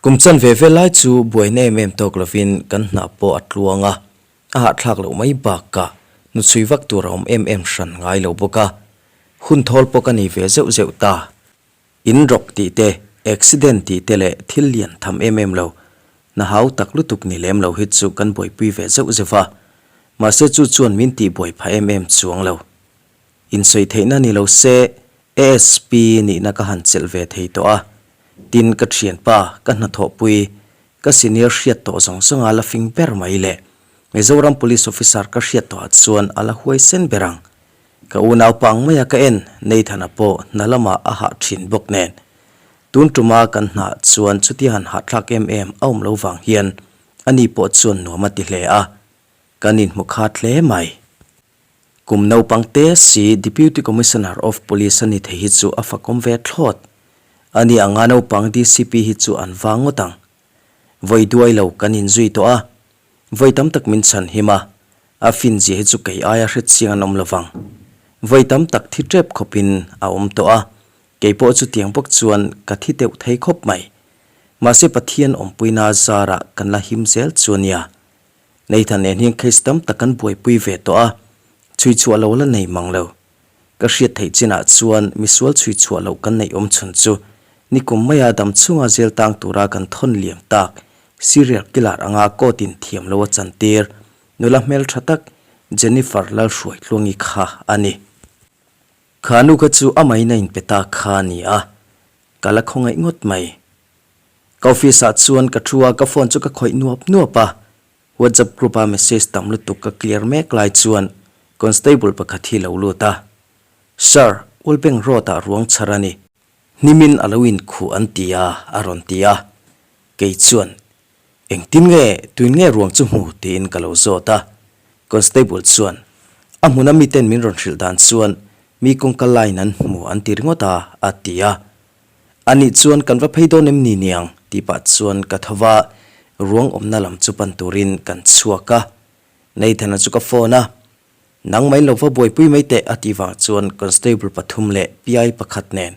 Kum chanve vel lai chu buaina em em tawk lovin kan hna pawh a tluang a, a hahthlak loh mai bakah hnuchhui vak tur a awm em em hran ngai lo bawk a, hun thawl pawh ka nei ve zeuh zeuh ta. In rawk tih te, accident tih te leh thil lian tham em em lo, hna hau tak lutuk ni lem lo hi chu kan buaipui ve zeuh zeuh a, mahse chu chuan min tihbuai phah em em chuang lo. Insawi theihna ni lo se, ASP nihna ka han chelh ve thei tawh a, tin ka thianpa, ka hnathawhpui, ka senior hriat tawh zawng zawng a la fing ber mai le. Mizoram Police Officer ka hriat tawhah chuan a la huaisen ber ang. Ka unaupa ang maia ka en, Nathan-a pawh hna lamah a hah thin bawk nen. Tun tuma kan hna chuan chutia han hahthlak em em a awm lo vang hian ani pawh chuan nuam a ti hle a, kan inhmu khat hle mai. Kum naupang te si Deputy Commissioner of Police a ni thei hi chu a fakawm ve thlawt. A ni anga naupang DCP hi chu an vang ngawt ang. Vawi duai lo kan inzui tawh a, vawi tam tak min chhan him a, a fin zia hi chu kei aia hre chiang an awm lo vang. Vawi tam tak thi tep khawpin a awm tawh a, kei pawh chutiang bawk chuan ka thi deuh thei khawp mai. Mahse Pathian awmpuina zarah kan la him zel chu a nia. Nathan nen hian case tam tak kan buaipui ve tawh a, chhui chhuah lo la nei mang lo. Ka hriat theih chinah chuan misual chhui chhuah loh kan neih awm chhun chu nikum maia dam chhunga zel tang tura kan thawn liam tak serial killer anga court in thiam lo a chantir nula hmeltha tak Jennifer Lalhruaitluangi kha a ni. Kha nu kha chu amahin a inpe ta kha a ni a, ka la khawngaih ngawt mai. Ka office ah chuan ka thu a, ka phone chu ka khawih nuap nuap a, WhatsApp group a message tam lutuk ka clear mek lai chuan constable pakhat hi lo lut a, Sir, Ulbeng road ah ruang chhar a ni, hnimin a lo inkhuh an ti a a rawn ti a, kei chuan Engtin nge, tuin nge ruang chu hmu tiin ka lo zawt a, constable chuan a hmuna miten min rawn hrilh dan chuan mi kawngka line an hmu an ti ringawt a a ti a. A nih chuan kan va phei dawn em ni niang? tih pah chuan ka tho va, ruang awmna lam chu pan turin kan chhuak a. Nathan-a chu ka phone a, Nang mai lo va buaipui mai teh a tih vang chuan constable pathum leh PI pakhat nen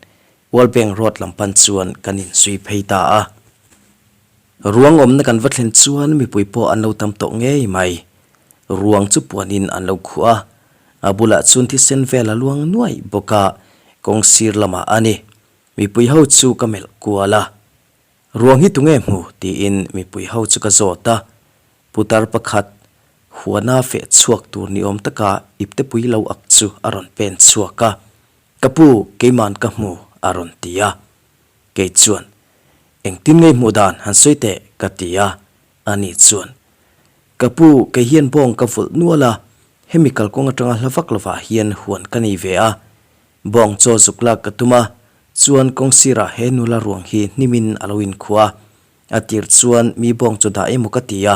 World Bank Road lam pan chuan kan inzui phei ta a. Ruang awmna kan va thlen chuan mipui pawh an lo tam tawh ngei mai. Ruang chu puanin an lo khuh a, a bulah chuan thisen vel a luang nuaih bawk a, kawng sir lamah a ni. Mipui ho chu ka melh kual a, Ruang hi tunge hmu? tiin mipui ho chu ka zawt a. Putar pakhat huana feh chhuak tur ni awm taka iptepui lo ak chu a rawn pen chhuak a, Ka pu, keiman ka hmu, a rawn ti a. Kei chuan, Engtin ngei hmuh dan han sawi teh? ka ti a. Ani chuan, Ka pu, kei hian bawng ka vulh nual a, hemi kalkawng atanga hla vak lovah hian huan ka nei ve a. Bawng chaw zuk lak ka tum a, chuan kawng sirah he nula ruang hi hnimin a lo inkhuah a. A tir chuan mi bawng chu dah emaw ka ti a,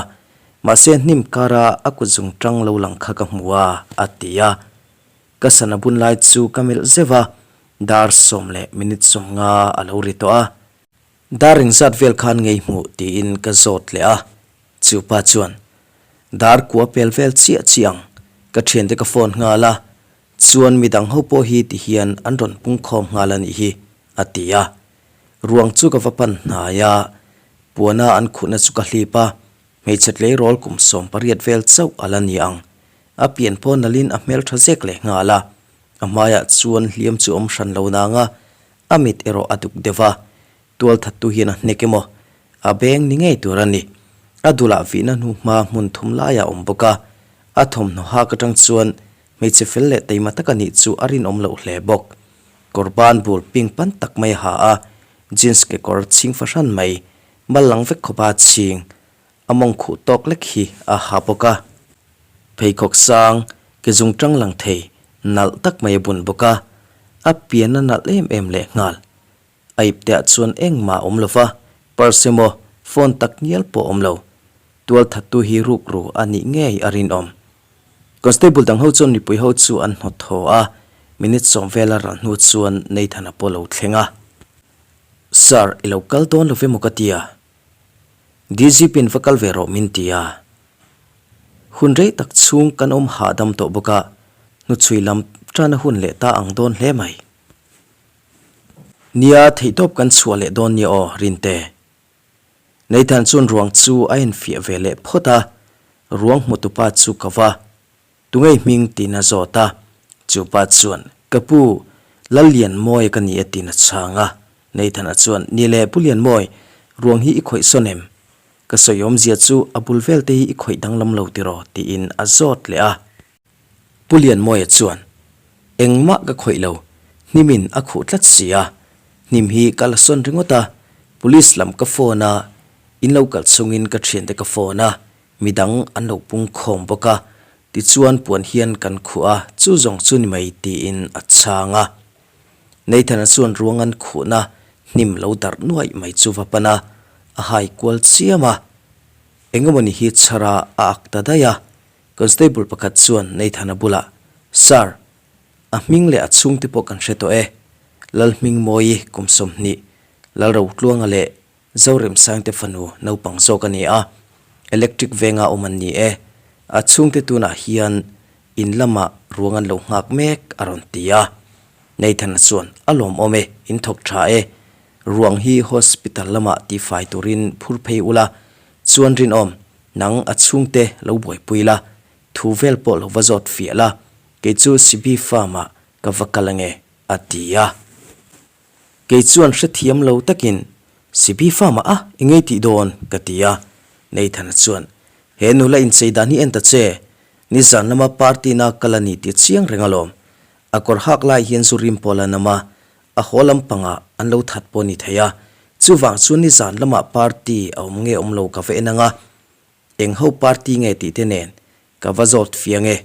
mahse hnim kara a kut zung tang lo lang kha ka hmu a, a ti a. Ka sana bun lai chu ka melh zeuh a, dar sawm leh minute 50 a lo ri tawh a. Dar engzat vel khan ngei hmuh tiin ka zawt leh a, chupa chuan dar kua pel vel chiah chiah ang, ka thiante ka phone nghal a, chuan midang ho pawh hi ti hian an rawn pung khawm nghal a nih hi, a ti a. Ruang chu ka va pan hnai a, puana an khuhna chu ka hlip a, hmeichhe tleirawl kum 18 vel chauh a la ni ang. A pian pawh nalhin a hmel tha zek leh nghal a, a hmaiah chuan hliam chu awm hran lo nang a, a mit erawh a duk deuh a, tual thattu hian a hnek emaw a beng ni ngei tur a ni. A dulah vihna hnu hma hmun thum laiah a awm bawk a, a thawmhnaw hak atang chuan hmeichhe fel leh teima tak a nih chu a rinawm loh hle bawk. Kawr ban bul pink pan tak mai a ha a, jeans kekawr chhing fahran mai, mal lang vek khawpa chhing A mawng khuh tawk lek hi a ha bawk a, pheikhawk sang ke zung tang lang thei nalh tak mai a bun bawk a, a pian a nalh em em leh nghal. A ip te ah chuan engmah a awm lo va, purse emaw phone tak ngial pawh a awm lo. Tual thattu hi rukru a nih ngei a rinawm. Constable dang ho chuan mipui ho chu an hnawt thaw a, minute 10 vel a ral hnu chuan Nathan-a pawh a lo thleng a. Sir, i lo kal dawn lo ve maw ka ti a? DGP in va kal ve rawh min ti a. Hun rei tak chhung kan awm hahdam tawh bawk a, hnuchhui lam tan a hun leh ta ang dawn hle mai. Nia, theihtawp kan chhuah leh dawn nia aw, Rinte. Nathan chuan ruang chu a enfiah ve leh phawt a, ruang hmutupa chu ka va tungei hming tiin a zawt a. Chupa chuan, Ka pu, Lallianmawia ka ni e tiin a chhang a. Nathan-a chuan, Ni le, Pu Lianmawi, ruang hi i khawih sawn em? Ka sawi awmzia chu a bul vel te hi i khawih danglam lo tiraw? tiin a zawt leh a. Pu Lianmawia chuan, Engmah ka khawih lo, hnimin a khuh tlat si a, hnim hi ka la sawn ringawt a, police lam ka phone a, in lo kal chungin ka thiante ka phone a, midang an lo pung khawm bawk a, tichuan puan hian kan khuh a, chu zawng chu ni mai tiin a chhang a. Nathan-a chuan ruang an khuhna hnim lo darh nuaih mai chu va pan a, a hai kual chiam a, engemawni hi chhar a a ak ta daih a, Constable pakhat chuan Nathan-a bulah, Sir, a hming leh a chhungte pawh kan hre tawh e. Lalhmingmawi kum 20, Lalrotluanga leh Zoremsangte fanu naupang zawk a ni a, Electric venga awm an ni e. A chhungte tunah hian in lamah ruang an lo nghak mek a rawn ti a. Nathan-a chuan, A lawmawm e, in thawk tha e. Ruang hi hospital lamah tifai turin phur phei ula, chuan rinawm, Nang a chhungte lo buaipui la, thu vel pawh lo va zawt fiah la, kei chu Sibi farm ah ka va kal ange, a ti a. Kei chuan hrethiam lo takin, Sibi farm ah a, i ngei tih dawn, ka ti a. Nathan-a chuan, He nula inchei dan hi en ta che, nizan lama party na kal a ni tih chiang reng alawm. A kawr hak lai hian zu rim pawh la nam a, a haw lampangah an lo that pawh a ni thei a, chuvang chuan nizan lamah party a awm nge awm lo ka va en ang a, eng ho party nge tih te nen ka va zawt fiang e,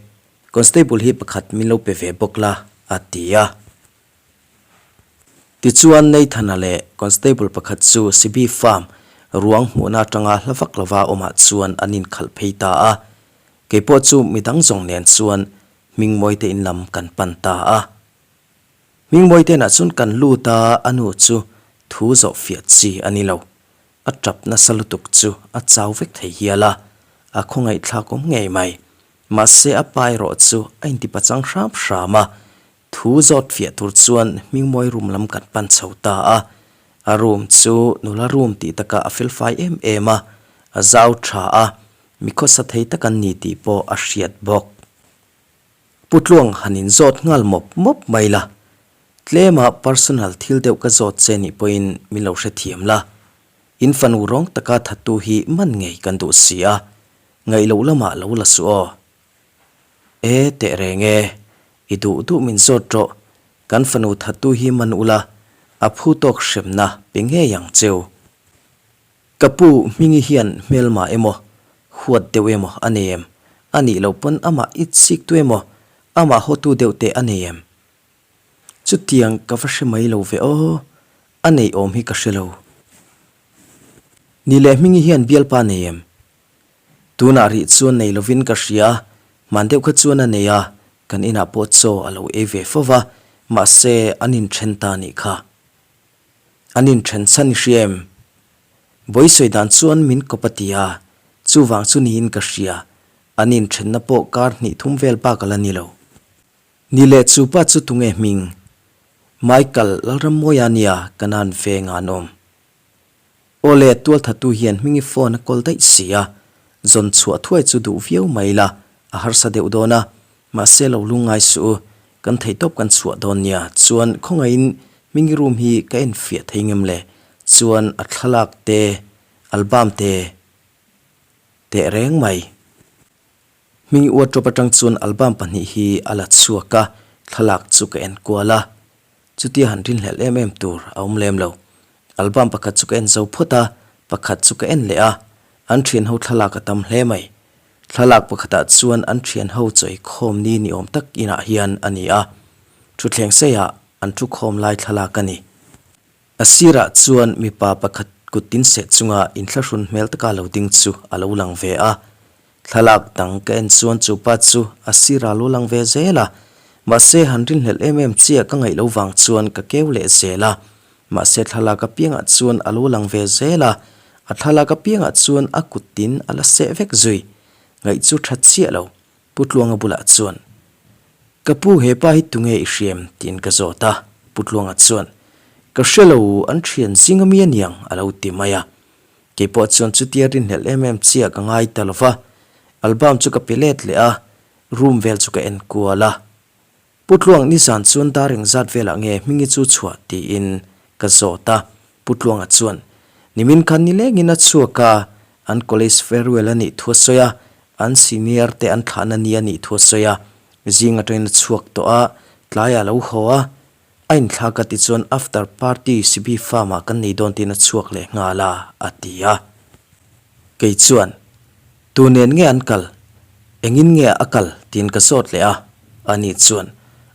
constable hi pakhat min lo pe ve bawk la, a ti a. Tichuan Nathan-a leh constable pakhat chu Sibi farm ruang hmuhna atanga hla vak lova awmah chuan an inkhalh phei ta a, keipawh chu midang zawng nen chuan Hmingmawite in lam kan pan ta a. Hmingmawi te nah chuan kan lut a, a nu chu thu zawh fiah chi a ni lo. A tap nasa lutuk chu a chau vek thei hial a, a khawngaihthlak awm ngei mai. Mahse a pa erawh chu a intipachang hram hram a, thu zawt fiah tur chuan Hmingmawi room lam kan pan chho ta a. A room chu nula room tih takah a felfai em em a, a zau tha a, mi khawsa thei tak an ni tih pawh a hriat bawk. Pu Tluang han in zawt nghal mawp mawp mai la, tlema personal thil deuh ka zawt che nih pawhin min lo hrethiam la, in fanu rawng taka thattu hi man ngei kan duh si a, ngaih loh lamah lo la suh aw. E teh reng e, i duh duh min zawt rawh, kan fanu thattu hi man ula, a phu tawk hremna pe ngei ang cheu. Ka pu Hmingi hian hmelma emaw, huat deuh emaw a nei em? A nih loh pawn amah it sik tu emaw, amah hawtu deuh teh a nei em? Chutiang ka va hre mai lo ve aw, a neih awm hi ka hre lo. Ni leh Hmingi hian bialpa nei em? Tunah rih chuan nei lovin ka hria, hman deuh kha chuan a nei a, kan inah pawh chaw a lo ei ve fo va, mahse an inthen ta nih kha. An inthen chhan i hria em? Vawi sawi dan chuan min kawp a ti a, chuvang chu niin ka hria, an inthenna pawh kar hnih thum vel bak a la ni lo. Ni leh chu pa chu tunge hming? Michael Lalrammawia nia ka nan ve nga an awm. Aw le, tualthatu hian hmingi phone a kawl daih si a, zawn chhuah thuai chu duh viau mai la, a harsa deuh dawn a, mahse lo lungngai suh u, kan theihtawp kan chhuah dawn nia, chuan khawngaihin hmingi room hi ka en fiah thei ngem le, chuan a thlalak te, album te teh reng mai. Hmingi wardrobe atang chuan album pahnih hi a la chhuak a, thlalak chu ka en kual a, Chutia han rinhlelh em em tur a awm lem lo. Album pakhat chu ka en zo phawt a, pakhat chu ka en leh a, an thian ho thlalak a tam hle mai. Thlalak pakhatah chuan an thian ho chawi khawm ni ni awm tak inah hian a ni a, thutthleng seiah an thu khawm lai thlalak a ni. A sirah chuan mipa pakhat kut tin seh chunga inthlahrun hmel taka lo ding chu a lo lang ve a, Thlalak dang ka en chuan chu pa chu a sir a lo lang ve zel a, mahse han rinhlelh em em chiah ka ngaih lo vang chuan ka keu leh zel a, mahse thlalak apiangah chuan a lo lang ve zel a, a thlalak apiangah chuan a kut tin a la seh vek zui, ngaih chu tha chiah lo, Pu Tluanga bulah chuan, Ka pu he pa hi tunge i hriam? tiin ka zawt a, Pu Tluanga chuan, Ka hre lo, an thian zing ami aniang a lo ti mai a. Keipawh chuan chutia rinhlelh em em chiah ka ngai ta lo va, album chu ka pe let leh a, room vel chu ka en kual a. Pu Tluang nizan chuan dar engzat velah nge Hmingi chu chhuah tiin ka zawt a, Pu Tluanga chuan nimin khan nilengin a chhuak a, an college farewell a nih thu a sawi a, an senior te an thlahna ni a nih thu a sawi a, zing atangin a chhuak tawh a, tlaiah a lo haw a, A inthlak a tichuan after party Sibi farm ah kan nei dawn tiin a chhuak leh nghal a, a ti a. Kei chuan, Tu nen nge an kal? Engin nge a kal? tiin ka zawt leh a. Ani chuan,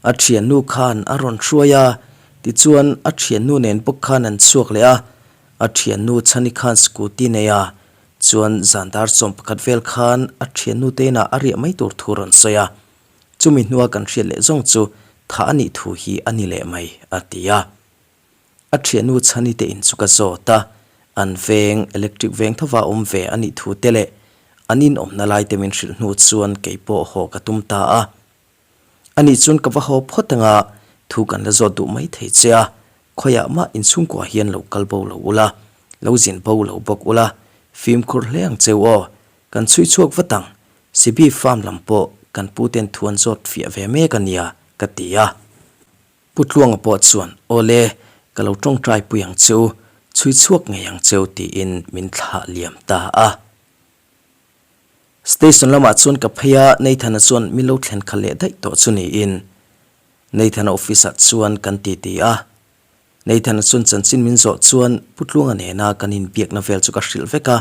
A thiannu khan a rawn hruai a, tichuan a thiannu nen bawk khan an chhuak leh a. A thiannu Chhani khan scooty nei a, chuan zan dar 11 vel khan a thiannu te inah a riah mai tur thu rawn sawi a. Chumi hnua kan hriat leh zawng chu tha a nih thu hi a ni leh mai, a ti a. A thiannu Chhani te in chu ka zawt a, an veng, electric veng thova awm ve a nih thu te leh an in awmna lai te min hrilh hnu chuan kei pawh haw ka tum ta a. Anih chuan ka va haw phawt anga thu kan la zawt duh mai thei che a, khawiah mah inchhungkua hian lo kal bo lo ula, lo zin bo lo bawk ula, fimkhur hle ang cheu aw, kan chhui chhuak vat ang, Sibi farm lam pawh kan pu ten thu an zawt fiah ve mek a nia, ka ti a. Pu Tluanga pawh chuan, Awle, ka lo tawngtai pui ang che u, chhui chhuak ngei ang che u tiin min thlah liam ta a. Station lamah chuan ka phei a, Nathan-a chuan min lo thlen kha leh daih tawh chu niin Nathan-a office-ah chuan kan titi a. Nathan-a chuan chanchin min zawh chuan Pu Tluanga nena kan inbiakna vel chu ka hrilh vek a.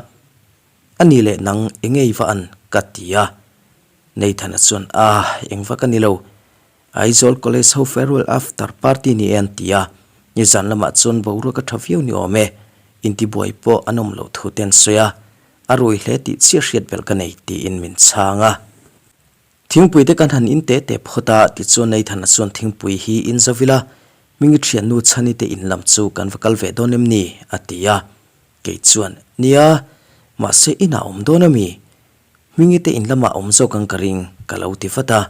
A ni leh nang enge i va an? ka ti a. Nathan-a chuan, Ah, eng va ka ni lo. Aizawl College ho farewell after party ni e an ti a. Nizan lamah chuan boruak a tha viau ni awm e. Intibuai pawh an awm loh thu te an sawi a. A rui hle tih chiah hriat belh ka nei tiin min chhang a. Thingpui te kan han in teh teh phawt a, tichuan Nathan-a chuan thingpui hi in zo ila, Hmingi thiannu Chhani te in lam chu kan va kal ve dawn em ni? a ti a. Kei chuan, Nia, mahse inah awm dawn a mi? Hmingi te in lamah awm zawk ang ka ring, ka lo ti vat a.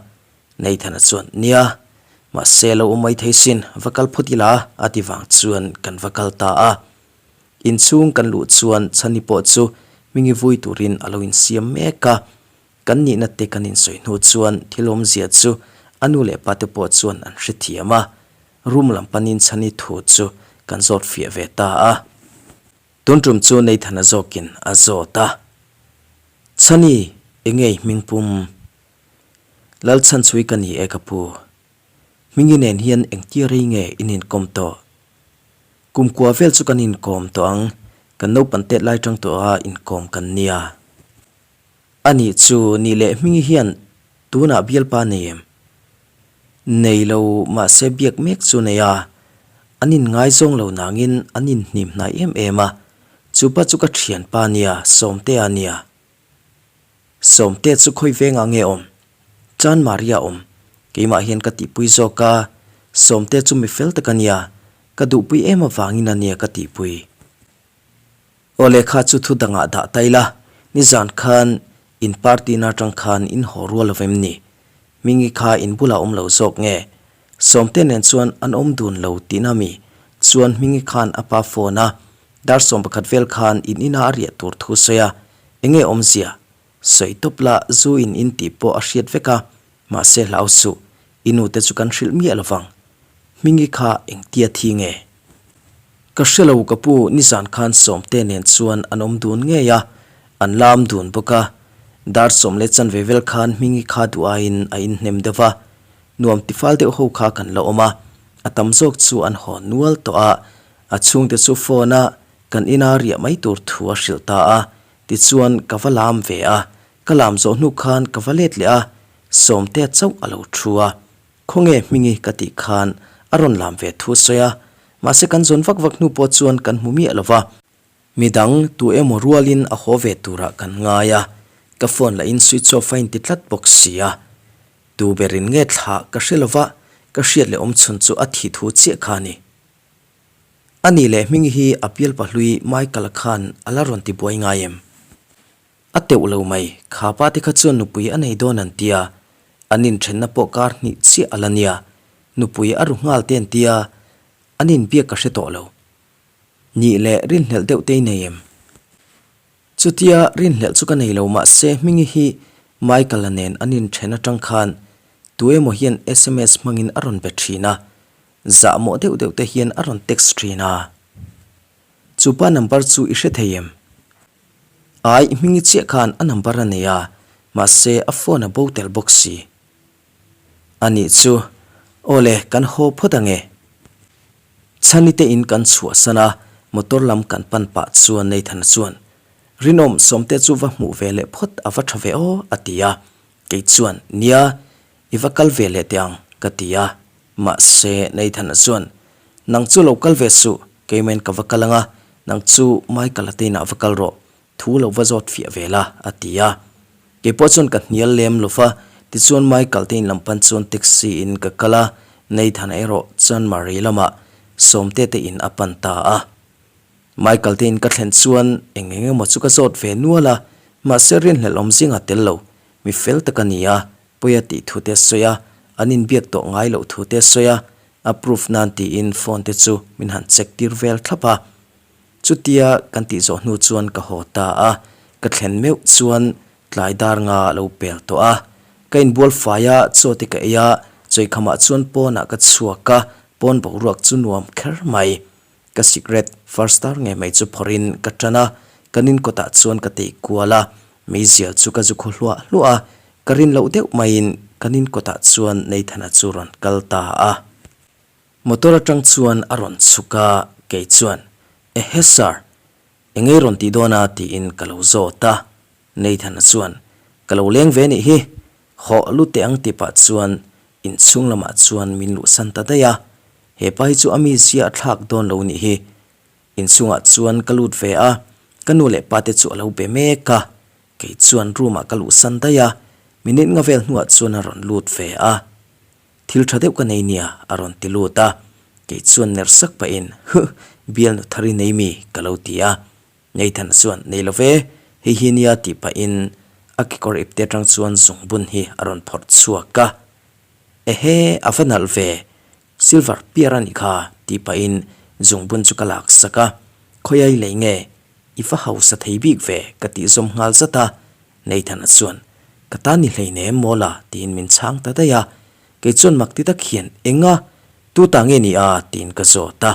Nathan-a chuan, Nia, mahse lo awm mai thei sin, va kal phawt ila, a ti vang chuan kan va kal ta a. Inchhung kan luh chuan Chhani pawh chu Hmingi vui turin a lo insiam mek a. Kan nihna te kan insawi hnu chuan thil awmzia chu a nu leh pa te pawh chuan an hrethiam a, room lam panin Chhani thu chu kan zawt fiah ve ta a. Tun tum chu Nathan-a zawkin a zawt a, Chhani, enge i hming pum? Lalchhanchhui ka ni e ka pu. Hmingi nen hian engtia rei nge in inkawm tawh? Kum kua vel chu kan inkawm tawh ang, kan naupan tet lai tang tawha inkawm kan nia. A nih chu nih leh Hmingi hian tunah bialpa nei em? Nei lo mahse biak mek chu nei a, an inngaizawng lo nangin an inhnim hnai em em a, chupa chu ka thianpa nia, Sawmtea nia. Sawmtea chu khawi vengah nge awm? Chan Maria awm, keimah hian ka tihpui zawk a, Sawmtea chu mi fel tak a nia, ka duhpui em avangin a nia ka tihpui. Aw lehkha chu thu dangah dah ta ila, nizan khan in party na atang khan in haw rual lo vem ni? Hmingi kha in bulah awm lo zawk nge? Sawmte nen chuan an awm dun lo tihna mi? Chuan Hmingi khan a pa phone a, dar 11 vel khan in ina a riah tur thu sawi a, enge awmzia? Sawi tawp la zu in in tih pawh a hriat vek a, mahse hlau suh, i nu te chu kan hrilh miah lovang. Hmingi kha engtia thi nge? Ka hre lo ka pu, nizan khan Sawmte nen chuan an awm dun ngei a, an lam dun bawk a. Dar sawm leh chanve vel khan Hmingi kha duh aiin a inhnem deuh va, nuam tifal deuh ho kha kan la awm a, a tam zawk chu an haw nual tawh a, a chhungte chu phone a kan ina riah mai tur thu a hrilh ta a, tichuan ka va lam ve a, ka lam zawh hnu khan ka va let leh a, Sawmte chauh a lo thu a. Khawnge Hmingi ka tih khan a rawn lam ve thu a sawi a, mahse kan zawn vak vak hnu pawh chuan kan hmu miah lo va. Midang tu emaw rualin a haw ve turah kan ngai a, ka phone lahin switch off a inti tlat bawk si a. Tu berin nge thlah ka hre lo va, ka hriat leh awmchhun chu a thih thu chiah kha a ni. A nih leh Hmingi hi a pial pahlui Michael-a khan a la rawn tibuai ngai em? A teuh lo mai, kha pa te kha chuan nupui a nei dawn an tia, an inthenna pawh kar hnih chiah a la nia, nupui a ru nghal te an tia, an inbiak ka hre tawh lo. Nih leh rinhlelh deuh te i nei em? Chutia rinhlelh chu ka nei lo mahse Hmingi hi Michael-a nen an inthen atang khan tu emaw hian sms hmangin a rawn be thin a, zahmawh deuh deuh te hian a rawn text thin a. Chupa number chu i hre thei em? Ai, Hmingi chiah khan a number a nei a, mahse a phone a bo tel bawk si. A nih chu, aw le, kan haw phawt ange. Chhani te in kan chhuahsan a, motor lam kan pan pah chuan Nathan-a chuan, Rinawm, Sawmte chu va hmuh ve leh phawt a va tha ve aw, a ti a. Kei chuan, Nia, i va kal ve leh teh ang, ka ti a. Mahse, Nathan-a chuan, Nang chu lo kal ve suh, keimain ka va kal ang a, nang chu Michael-a te inah va kal rawh, Thu lo va zawt fiah ve la, a ti a. Kei pawh chuan ka hnial lem lo va, tichuan Michael te in lam pan chuan taxi in ka kal a, Nathan-a erawh chuan Marie lamah Sawmte te in a pan ta a. Michael te in ka thlen chuan eng eng emaw chu ka zawt ve nual a, mahse rinhlelh awm zinga tel lo, mi fel tak a ni a, pawi a tih thu te a sawi a, an inbiak tawh ngai loh thu te a sawi a, a proof nan tiin phone te chu min han check tir vel thlap a. Chutia kan tih zawh hnu chuan ka haw ta a, ka thlen meuh chuan tlai dar nga a lo pel tawh a. Ka inbual fai a, chaw te ka ei a, chawikhamah chuan pawnah ka chhuak a, pawn boruak chu nuam kher mai. Ka sikret first star ngei mai chu phawrhin ka tan a, kan inkawtah chuan ka tei kual a, meizial chu ka zu khaw hluah hluah a, ka rin loh deuh maiin kan inkawtah chuan Nathan-a chu rawn kal ta a. Motor atang chuan a rawn chhuk a, kei chuan, Ehe sir, eng ei rawn tih dawn a? tiin ka lo zawt a. Nathan-a chuan, Ka lo leng ve nih hi, hawh lu teh ang tih pah chuan inchhung lamah chuan min luhsan ta daih a. He pa hi chu a mizia a thlak dawn lo nih hi. Inchhungah chuan ka lut ve a, ka nu leh pa te chu a lo be mek a. Kei chuan room-ah ka luhsan daih a, minute nga vel hnuah chuan a rawn lut ve a. Thil tha deuh ka nei nia, a rawn ti lut a. Kei chuan ner sak pahin, Huh, bialnu thar i nei mi? ka lo ti a. Nathan chuan, Nei lo ve, hei hi nia tih pahin a kekawr ipte atang chuan zungbun hi a rawn phawrh chhuak a. Ehe, a va nalh ve, silver piar a nih kha, tih pahin zungbun chu ka lak sak a. Khawiai lei nge, i va hausa thei bik ve, ka tih zawm nghal zat a. Nathan-a chuan, Ka tan ni hleinem maw la? tiin min chhang ta daih a. Kei chuan mak ti tak hian, Enga? Tu ta nge ni a? tiin ka zawt a.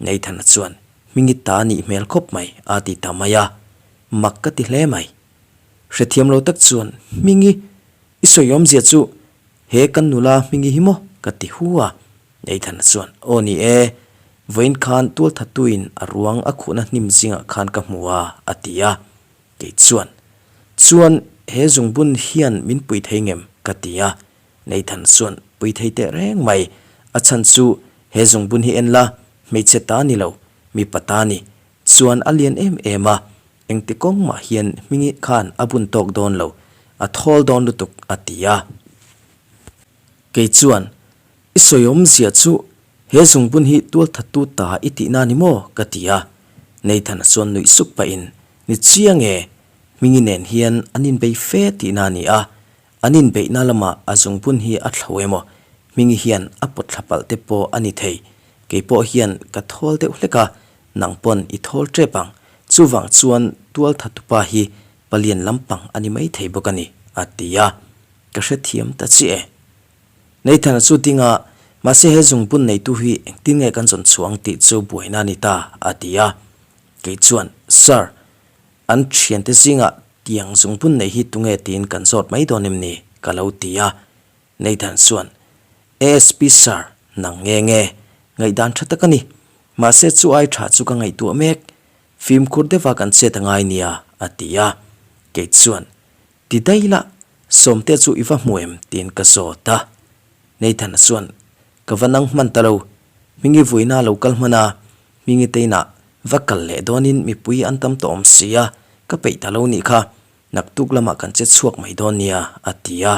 Nathan-a chuan, Hmingi ta nih hmel khawp mai, a ti ta mai a. Mak ka ti hle mai. Hrethiam lo tak chuan, Hmingi, i sawi awmzia chu he kan nula Hmingi hi maw? ka ti hu a. Nathan-a chuan, Aw ni e, vawiin khan tualthattuin a ruang a khuhna hnim zingah khan ka hmu a, a ti a. Kei chuan, Chuan he zungbun hian min pui thei ngem? ka ti a. Nathan chuan, Pui thei teh reng mai. A chhan chu he zungbun hi en la, hmeichhe ta ni lo, mipa ta ni. Chuan a lian em em a, engti kawng mah hian hmingi khan a bun tawk dawn lo, a thawl dawn lutuk, a ti a. Kei chuan, I sawi awmzia chu he zungbun hi tualthattu ta i tihna ni maw? ka ti a. Nathan-a chuan nuih suk pahin, Ni chiang e, Hmingi nen hian an inbei fe tihna a ni a, an inbeihna lamah a zungbun hi a thlo emaw, Hmingi hian a pawt thla palh te pawh a ni thei. Kei pawh hian ka thawl deuh hlek a, nang pawn i thawl tep ang. Chuvang chuan tualthattupa hi palian lampang a ni maithei bawk a ni, a ti a. Ka hrethiam ta chiah e. Nathan-a chu ding a, Mahse he zungbun neitu hi engtin nge kan zawn chhuah ang tih chu buaina a ni ta, a ti a. Kei chuan, Sir, an thiante zingah tiang zungbun nei hi tunge tiin kan zawt mai dawn em ni? ka lo ti a. Nathan chuan, ASP Sir, nang nge nge? Ngaihdan tha tak a ni. Mahse chu ai tha chu ka ngaihtuah mek. Fimkhur deuha kan chet a ngai nia, a ti a. Kei chuan, Ti daih la, Sawmte chu i va hmu em? tiin ka zawt a. Nathan-a chuan, Ka va nang hman ta lo, Hmingi vuina lo kal hman a, Hmingi te inah va kal leh dawnin mipui an tam tawh awm si a, ka peih ta lo nih kha, naktuk lamah kan che chhuak mai dawn nia, a ti a.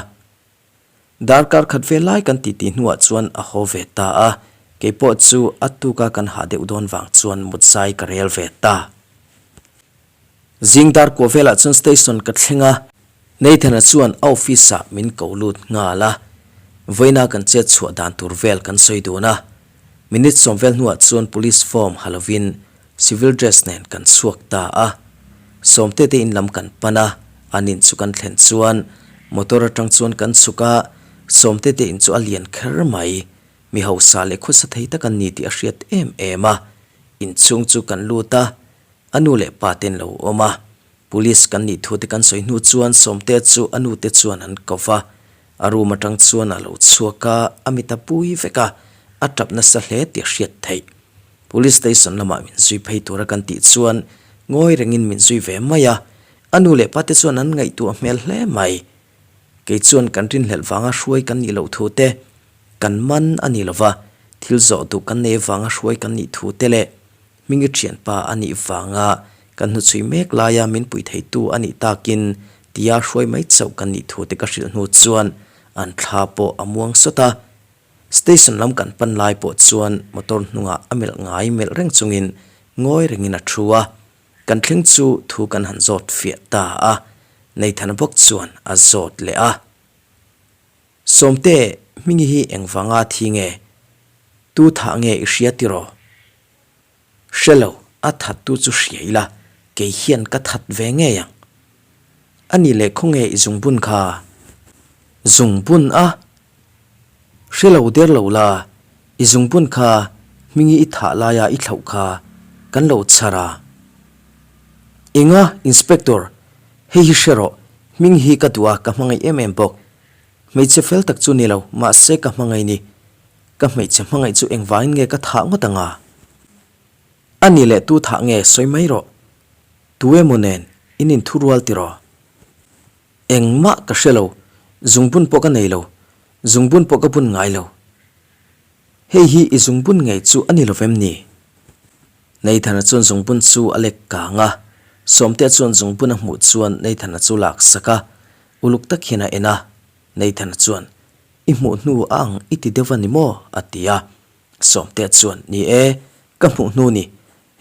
Darkar khat ve lai kan titi hnuah chuan a haw ve ta a, keipawh chu a tuka kan hah deuh dawn vang chuan mut zai ka rel ve ta. Zing dar kuah velah chuan station ka thleng a, Nathan-a chuan a office-ah min ko lut nghal a, vawiina kan chet chhuah dan tur vel kan sawi dun a. Minute sawm vel hnuah chuan police form ha lovin civil dress nen kan chhuak ta a. Sawmte te in lam kan pan a, an in chu kan thlen chuan motor atang chuan kan chhuk a, Sawmte te in chu a lian kher mai. Mi hausa leh khawsa thei tak an ni tih a hriat em em a, inchhung chu kan lut a, a nu leh pa te an lo awm a. Police kan nih thu te kan sawi hnu chuan Sawmte chu a nu te chuan an ko va, a room atang chuan a lo chhuak a, a mit a pui vek a, a tap nasa hle tih a hriat theih. Police station lamah min zui phei tura kan tih chuan ngawi rengin min zui ve mai a, a nu leh pa te chuan an ngaihtuah hmel hle mai. Kei chuan kan rinhlelh vanga hruai kan nih loh thu te, kan man a ni lova, thil zawh duh kan nei vanga hruai kan nih thu te leh Hmingi thianpa a nih vanga kan hnuchhui mek laia min pui theitu a nih takin tia hruai mai chauh kan nih thu te ka hrilh hnu chuan an thla pawh a muang sawt a. Station lam kan pan lai pawh chuan motor hnungah a melh ngai melh reng chungin ngawi rengin a thu a. Kan thleng chu thu kan han zawt fiah ta a, Nathan-a bawk chuan a zawt leh a. Sawmte, Hmingi hi engvanga thi nge? Tu thah nge i hria tiraw? Hre lo, a that tu chu hria ila, kei hian ka that ve ngei ang. A ni leh khawnge i zungbun kha? Zungbun a? Hre lo der lo la, i zungbun kha hmingi i thah laia i thlauh kha kan lo chhar a. Enga, Inspector, hei hi hre rawh, hming hi ka duh a, ka hmangaih em em bawk. Hmeichhe fel tak chu ni lo, mahse ka hmangaih ni. Ka hmeichhe hmangaih chu engvangin nge ka thah ngawt anga? A ni leh tu thah nge sawi mai rawh. Tu emaw nen in inthurual tiraw? Engmah ka hre lo, zungbun pawh ka nei lo, zungbun pawh ka bun ngai lo. Hei hi i zungbun ngei chu a ni lo vem ni? Nathan-a chuan zungbun chu a lek kang a, Sawmtea chuan zungbun a hmuh chuan Nathan-a chu lak sak a, uluk tak hian a en a. Nathan-a chuan, I hmuh hnu a ang i ti deuh a ni maw? a ti a. Sawmtea chuan, Ni e, ka hmuh hnu ni.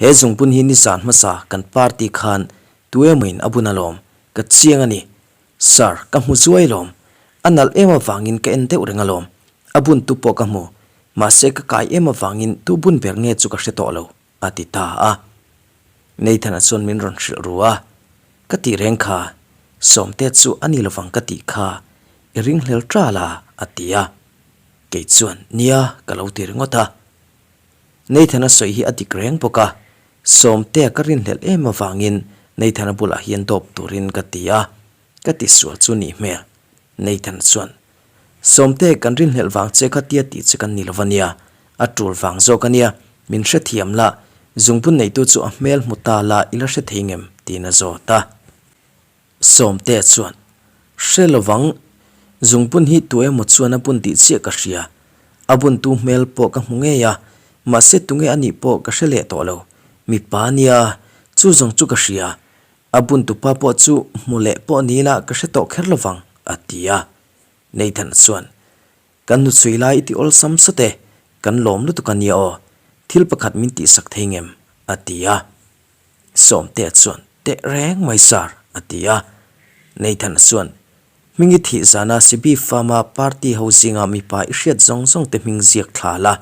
He zungbun hi nizan hmasa kan party khan tuemawin a bun alawm, ka chiang a ni. Sir, ka hmu zuai alawm. A nalh em avangin ka en deuh reng alawm. A bun tu pawh ka hmu. Mahse ka kai em avangin tu bun ber nge chu ka hre tawh lo, a ti ta a. Nathan-a chuan min rawn hrilh ru a, Ka tih reng kha, Sawmte chu a ni lovang ka tih kha, i ringhlel ṭal a, a ti a. Kei chuan, Nia, ka lo ti ringawt a. Nathan-a sawi hi a dik reng bawk a, Sawmtea ka rinhlelh em avangin Nathan-a bulah hian dawp turin ka ti a, ka ti sual chu nih hmel. Nathan chuan, Sawmte kan rinhlelh vang che kha tia tih che kan ni lo va nia, a tul vang zawk a nia, min hrethiam la, zungbun neitu chu a hmel hmu ta la i la hre thei ngem? tiin a zawt a. Sawmtea chuan, Hre lovang, zungbun hi tu emaw chuan a bun tih chiah ka hria. A buntu hmel pawh ka hmu ngei a, mahse tunge a nih pawh ka hre leh tawh lo. Mipa nia, chu zawng chu ka hria. A buntupa pawh chu hmu leh pawh ni ila ka hre tawh kher lovang, a ti a. Nathan chuan, Kan hnuchhui lai i ti awlsam sawt e, kan lawm lutuk a nia aw, thil pakhat min tihsak thei ngem? a ti a. Sawmtea chuan, Teh reng mai sir, a ti a. Nathan chuan, Hmingi thih zana Sibi Farm-a party ho zinga mipa i hriat zawng zawng te hming ziak thla la,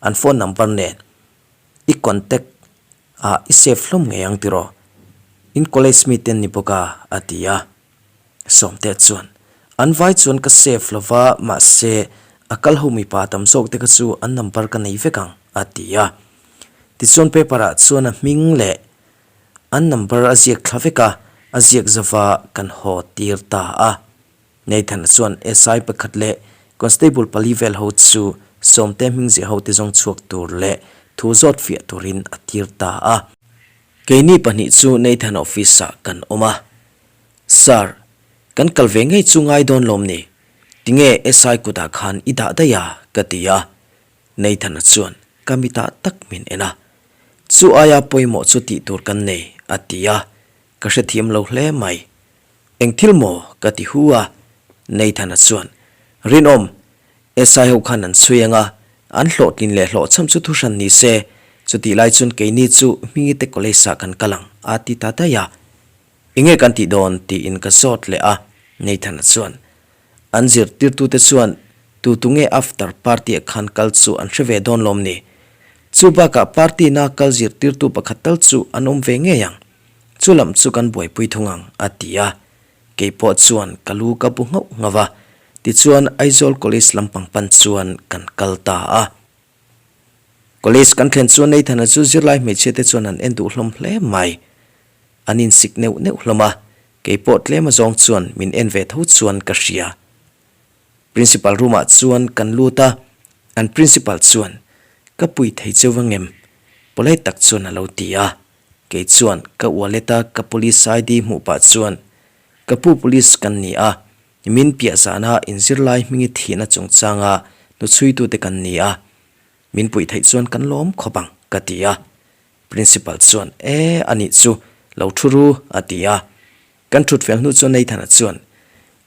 an phone number nen i contact ah i save hlawm ngei ang tiraw? In college mi te an ni bawk a, a ti a. Sawmtea chuan, An vai chuan ka save lova, mahse a kal ho mipa tam zawk te kha chu an number ka nei vek ang, a ti a. Tichuan paper ah chuan a hming leh an number a ziak thla vek a, a ziak zova kan haw tir ta a. Nathan-a chuan SI pakhat leh Constable pali vel ho chu Sawmte hming ziah ho te zawng chhuak tur leh thu zawt fiah turin a tir ta a. Keini pahnih chu Nathan-a office ah kan awm a. Sir, kan kal ve ngei chu ngai dawn lawm ni? Tinge SI kutah khan i dah daih a? ka ti a. Nathan-a chuan ka mitah tak min en a. Chu aia pawimawh chu tih tur kan nei, a ti a. Ka hrethiam lo hle mai. Eng thil maw? ka ti hu a. Nathan-a chuan, Rinawm, SI ho khan an chhui ang a, an hlawhtlin leh hlawhchham chu thuhran ni se, chutih lai chuan keini chu Hmingite College-ah kan kal ang, a ti ta daih a. Enge kan tih dawn? tiin ka zawt leh a, Nathan-a chuan, An zirtirtute chuan tu tu nge after party-ah khan kal chu an hre ve dawn lawm ni? Chu bakah party-na kal zirtirtu pakhat tal chu an awm ve ngei ang. Chu lam chu kan buaipui thung ang, a ti a. Kei pawh chuan ka lu ka bu nghauh nghauh a. Tichuan Aizawl College lampang pan chuan kan kal ta a. College kan thlen chuan Nathan-a chu zirlai hmeichhia te chuan an en duh hlawm hle mai. An insik neuh neuh hlawm a, kei pawh tlem azawng chuan min en ve tho chuan ka hria. Principal room ah chuan kan lut a, an principal chuan, Ka pui thei cheu vangem? Polite tak chuan a lo ti a. Kei chuan ka wallet a ka police ID hmuh pah chuan, Ka pu police kan ni a, min piah zana inzirlai hmingi thihna chungchanga hnuchhuitute kan ni a, min puih theih chuan kan lawm khawp ang, ka ti a. Principal chuan, E, a nih chu, lo thu ru, a ti a. Kan thut fel hnu chuan Nathan-a chuan,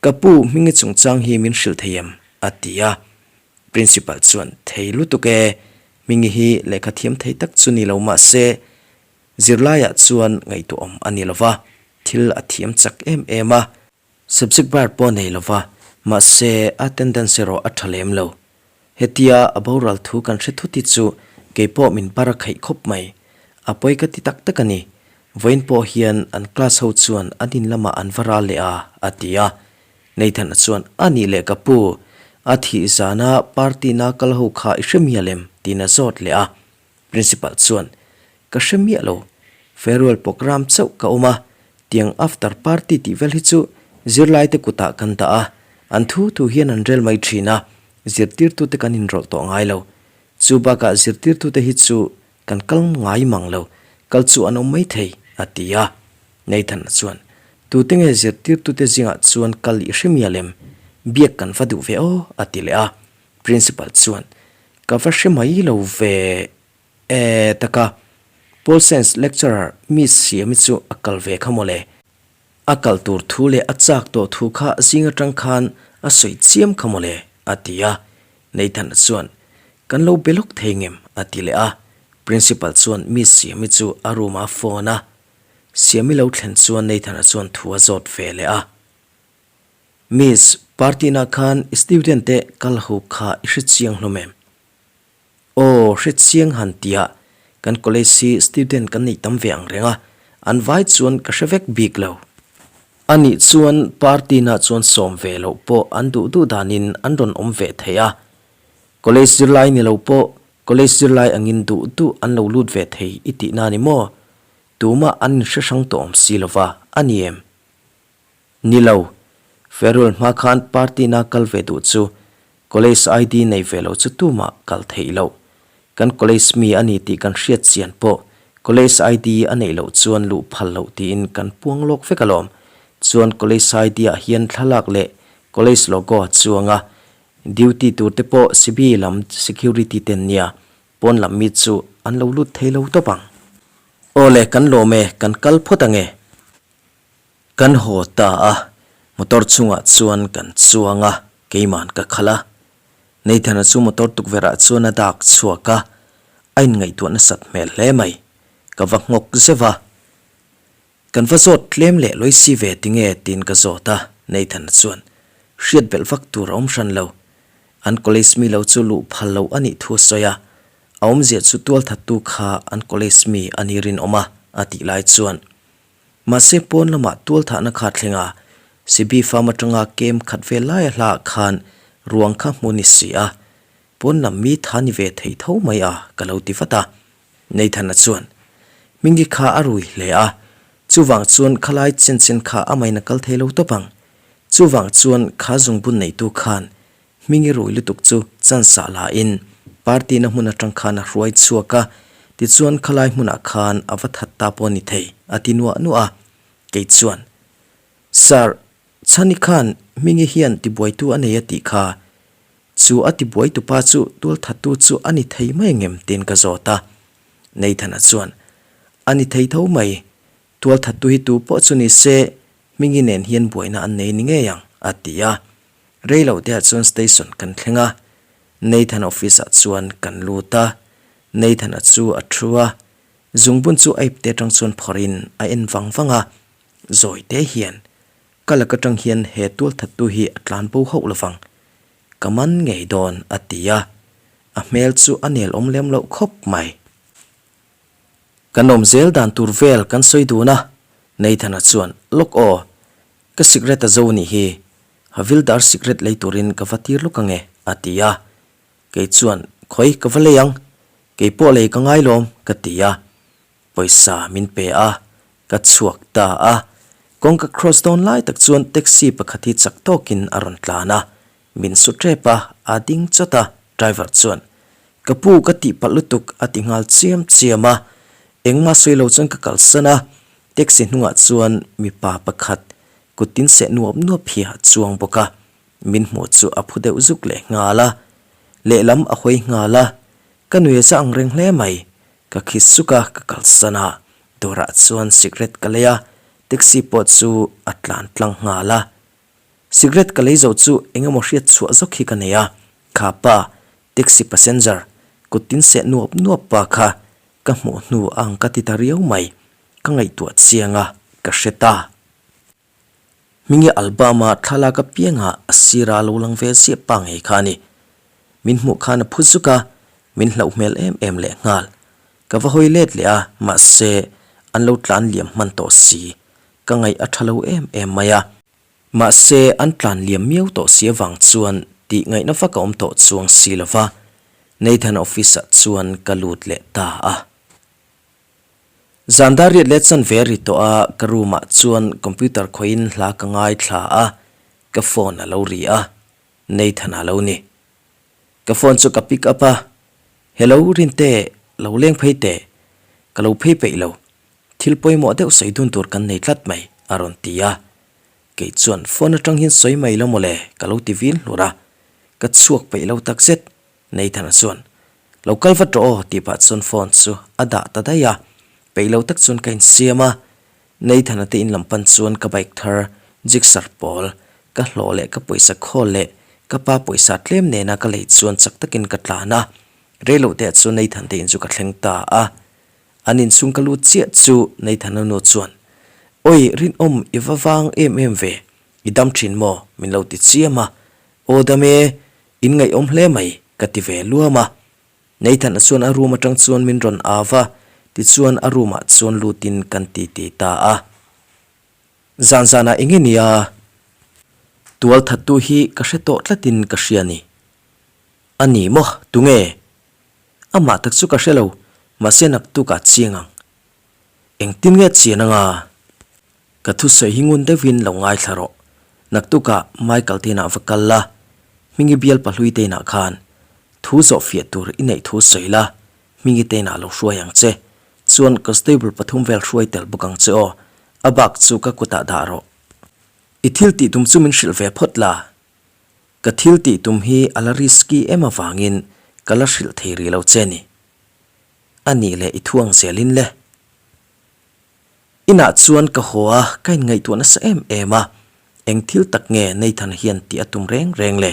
Ka pu, hmingi chungchang hi min hrilh thei em? a ti a. Principal chuan, Thei lutuk e, hmingi hi lehkha thiam thei tak chu ni lo mah se, zirlaiah chuan ngaihtuahawm a ni lo va, thil a thiam chak em em a. Subject bar pawh nei lo va, mahse attendance erawh a tha lem lo. Hetia a boral thu kan hre thut hi chu kei pawh min bar a khaih khawp mai. A pawi ka ti tak tak a ni. Vawiin pawh hian an class ho chuan an in lamah an va ral leh a, a ti a. Nathan-a chuan, A nih leh ka pu, a thih zana party na kal ho kha i hre mial em? tiin a zawt leh a. Principal chuan, Ka hre miah lo, farewell programme chauh ka awm a, tiang after party tih vel hi chu zirlaite kutah kan dah a, an thu thu hian an rel mai thin a, zirtirtute kan inrawlh tawh ngai lo. Chu bakah zirtirtute hi chu kan kal ngai mang lo, kal chu an awm mai thei, a ti a. Nathan-a chuan, Tute nge zirtirtute zingah chuan kal i hre mial em? Biak kan va duh ve aw, a ti leh a. Principal chuan, Ka va hre mai lo ve e taka, Pol Science lecturer Miss Siami chu a kal ve kha mawle. A kal tur thu leh a chak tawh thu kha zing atang khan a sawi chiam kha mawle, a ti a. Nathan-a chuan, Kan lo be lawk thei ngem? a ti leh a. Principal chuan Miss Siami chu a room-ah a phone a. Siami lo thlen chuan Nathan-a chuan thu a zawt ve leh a. Miss, party na khan student te kal ho kha i hre chiang hlawm em? Aw, hre chiang han tia, kan college hi student kan neih tam ve ang reng a, an vai chuan ka hre vek bik lo. Anih chuan party na chuan sawm ve loh pawh an duh duh danin an rawn awm ve thei a. College zirlai ni lo pawh college zirlai angin duh duh an lo lut ve thei i tihna ni maw? Tumah an inhre hrang tawh awm si lova, a ni em? Ni lo. Farewell hma khan party na kal ve duh chu college ID nei ve lo chu tumah kal theih loh. Kan college mi a ni tih kan hriat chian pawh college ID a neih loh chuan luh phal loh tiin kan puang lawk vek alawm. Chuan college ID ah hian thlalak leh college logo a chuang a, duty tur te pawh CB lam security ten nia pawn lam mi chu an lo lut thei lo tawp ang. Awle kan lawm e, kan kal phawt ange. Kan haw ta a, motor chungah chuan kan chuang a, keiman ka khalh a. Nathan-a chu motor tukverh-ah chuan a dak chhuak a, a inngaihtuah nasat hmel hle mai. Ka va nghawk zeuh a. Kan va zawt tlem leh lawi si ve tinge tiin ka zawt a, Nathan-a chuan hriat belh vak tur a awm hran lo. An college mi lo chu luh phal loh a nih thu a sawi a, a awmzia chu tualthattu kha an college mi a ni rinawm a, a tih lai chuan Mahse pawn lamah tualthahna kha thleng a, Sibi farm atanga kem khat vel laia hlaah khan ruang kha hmu ni si a, pawn lam mi tha ni ve thei tho mai a ka lo ti vat a. Nathan-a chuan, Hmingi kha a rui hle a, chuvang chuan khalai chen chen kha a main a kal thei lo tawp ang. Chuvang chuan kha zungbun neitu khan Hmingi rui lutuk chu chance ah la in party na hmun atang khan a hruai chhuak a, tichuan khalai hmunah khan a va that ta pawh ni thei a ti nuah nuah a, kei chuan, Sir, Chhani khan Hmingi hian tibuaitu a nei a tih kha, chu a tibuaitupa chu tualthattu chu a ni thei mai angem tiin ka zawt a. Nathan-a chuan, A ni thei tho mai, tualthattu hi tu pawh chu ni se Hmingi nen hian buaina an nei ni ngei ang a ti a. Rei lo te ah chuan station kan thleng a, Nathan office ah chuan kan lut a, Nathan-a chu a thu a, zungbun chu a ipte atang chuan phawrh in a en vang vang a, zawi te hian ka lak atang hian he tualthattu hi a tlan bo hauh lovang, ka man ngei dawn a ti a, a hmel chu a nel awm lem loh khawp mai. Kan awm zel dan tur vel kan sawi dun a. Nathan-a chuan, Lawk aw, ka sikret a zo nih hi, Havildar sikret lei turin ka va tir lawk ange, a ti a. Kei chuan, Khawi, ka va lei ang, kei pawh lei ka ngai lawm, ka ti a. Pawisa min pe a, ka chhuak ta a. Kawngka cross dawn lai tak chuan taxi pakhat hi chak tawkin a rawn tlan a, min su tep a, a ding chawt a, driver chuan, Ka pu ka tih palh lutuk a ti nghal chiam chiam a, engmah sawi lo chuan ka kalsan a, taxi hnungah chuan mipa pakhat kut tin seh nuap nuap hi a chuang bawk a, min hmuh chu a phu deuh zuk leh nghal a, lehlam a hawi nghal a, ka nui a za ang reng hle mai, Ka khi suk a, ka kalsan a, dawrah chuan cigarette ka lei a, taxi pawh chu a tlan tlang nghal a. Cigarette ka lei zo chu eng emaw hriat chhuah zawk hi ka nei a, kha pa, taxi passenger, kut tin seh nuap nuap pa kha ka hmuh hnu ang ka ti ta riau mai, ka ngaihtuah chiang a, ka hre ta. Hmingi album-a thlalak apiangah a sira lo lang ve ziah pa ngei kha a ni. Min hmuh khan a phu zuk a, min hlauh hmel em em leh nghal. Ka va hawi let leh a, mahse, an lo tlan liam hman tawh si. Ka ngaih a tha lo em em mai a. Mahse, an tlan liam miau tawh si avang chuan tih ngaihna vak a awm tawh chuang si lo va, Nathan office-ah chuan ka lut leh ta a. Zan dar riat leh chanve a ri tawh a, ka room ah chuan computer khawihin hla ka ngaithla a, ka phone a lo ri a, Nathan a lo ni. Ka phone chu ka pick up a, Hello Rinte, lo leng phei teh, ka lo phei peih lo, thil pawimawh deuh sawi dun tur kan nei tlat mai a rawn ti a. Kei chuan phone atang hian sawi mai lo mawle ka lo ti vil hlur a, ka chhuak peih lo takzet. Nathan-a chuan, Lo kal vat rawh aw tih pah chuan phone chu a dah ta daih a, peih lo tak chuan ka insiam a. Nathan-a te in lam pan chuan ka bike thar Gixxer pawl ka hlawh leh ka pawisa khawl leh ka pa pawisa tlem nena ka lei chuan chak takin ka tlan a, reiloh te ah chuan Nathan te in chu ka thleng ta a. An inchhung ka lut chiah chu Nathan-a nu chuan, Awi rinawm i va vang em em ve, i dam thin maw? min lo ti chiam a, Aw dam e, In ngaihawm hle mai, ka ti ve luam a. Nathan-a chuan a room atang chuan min rawn au va, tichuan a room ah chuan lutin kan ti ti ta a. Zan zanah eng nge nia? Tual thattu hi ka hre tawh tlatin ka hria ni. A ni maw? Tunge? Amah tak chu ka hre lo, mahse naktukah chiang ang. Engtin nge chian anga? Ka thusawi hi ngun deuhin lo ngaithla rawh. Naktukah Michael te inah va kal la, Hmingi bial pahlui te inah khan thu zawh fiah tur i neih thu sawi la, Hmingi te inah lo hruai ang che. Chuan constable pathum vel hruai tel bawk ang che aw, a bak chu ka kutah dah rawh. I thil tih tum chu min hrilh ve phawt la. Ka thil tih tum hi a la risky em avangin ka la hrilh thei rih lo che ni. A nih leh i thu ang zelin le. Inah chuan ka haw a, ka inngaihtuah nasa em em a, eng thil tak nge Nathan hian tih a tum reng reng le?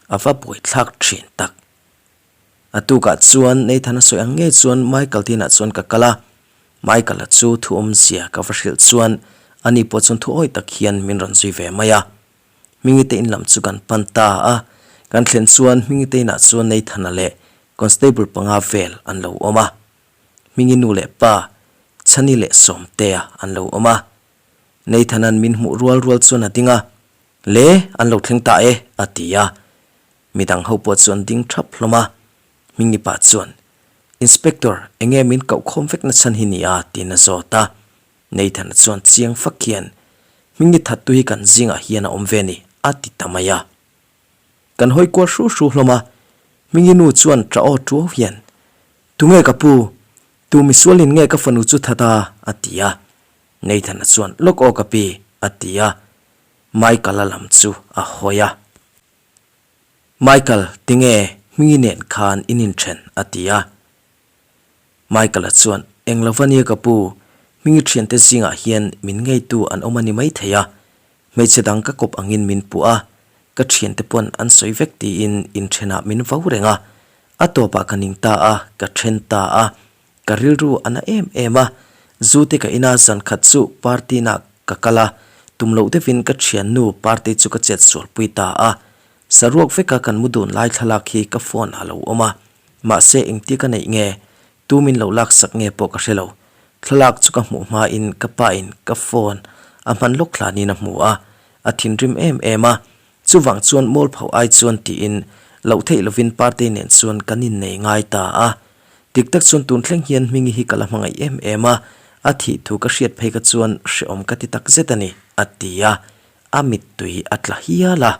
A va buaithlak thin tak. A tukah chuan Nathan a sawi ang ngei chuan Michael te inah chuan ka kal a, Michael-a chu thu awmzia ka va hrilh chuan ani pawh chuan thu awih tak hian min rawn zui ve mai a. Hmingi te in lam chu kan pan ta a, kan thlen chuan Hmingi te inah chuan Nathan-a leh Constable panga vel an lo awm a. Hmingi nu leh pa, Chhani leh Sawmtea an lo awm a. Nathan-a'n min hmuh rual rual chuan a ding a, Le, an lo thleng ta e, a ti a. Midang ho pawh chu an ding thap hlawm a. Hmingi pa chuan, Inspector, enge min koh khawm vek na chhan hi ni a? tiin a zawt a. Nathan-a chuan chiang fak hian, Hmingi thattu hi kan zingah hian a awm ve ni, a ti ta mai a. Kan hawi kual hru hru hlawm a, Hmingi nu chuan ṭah aw ṭuau hian, Tunge ka pu? Tu misualin nge ka fanu chu that a? a ti a. Nathan-a chuan, Lawk aw ka pi, a ti a. Michael-a lam chu a hawi a. Michael, tinge Hmingi nen khan in inṭhen? a ti a. Michael-a chuan, Eng lo va nia ka pu, Hmingi ṭhiante zingah hian min ngeitu an awm a ni maithei a, hmeichhe dang ka kawp angin min puh a, ka ṭhiante pawn an sawi vek tiin inṭhenah min vo reng a, a tawpah ka ning ta a, ka ṭhen ta a, ka rilru a na em em a, zu te ka ina zan khat chu party nak ka kal a, tum loh deuhin ka ṭhiannu party chu ka chet sualpui ta a, saruak veka kan mu dun lai thlalak hi ka phone ah a lo awm a. Mahse engtia ka neih nge? Tu min lo laksak nge pawh ka hre lo. Thlalak chu ka hmuh hmain ka pain ka phone a hman lawk hlanin a hmu a, a thinrim em em a. Chuvang chuan mualpho ai chuan tiin loh theih lovin Partei nen chuan kan innei ngai ta a. Dik tak chuan tun thleng hian Hmingi hi ka la hmangaih em em a, a thih thu ka hriat phei kha chuan hrehawm ka ti tak zet a ni, a ti a, a mittui a tla hial a.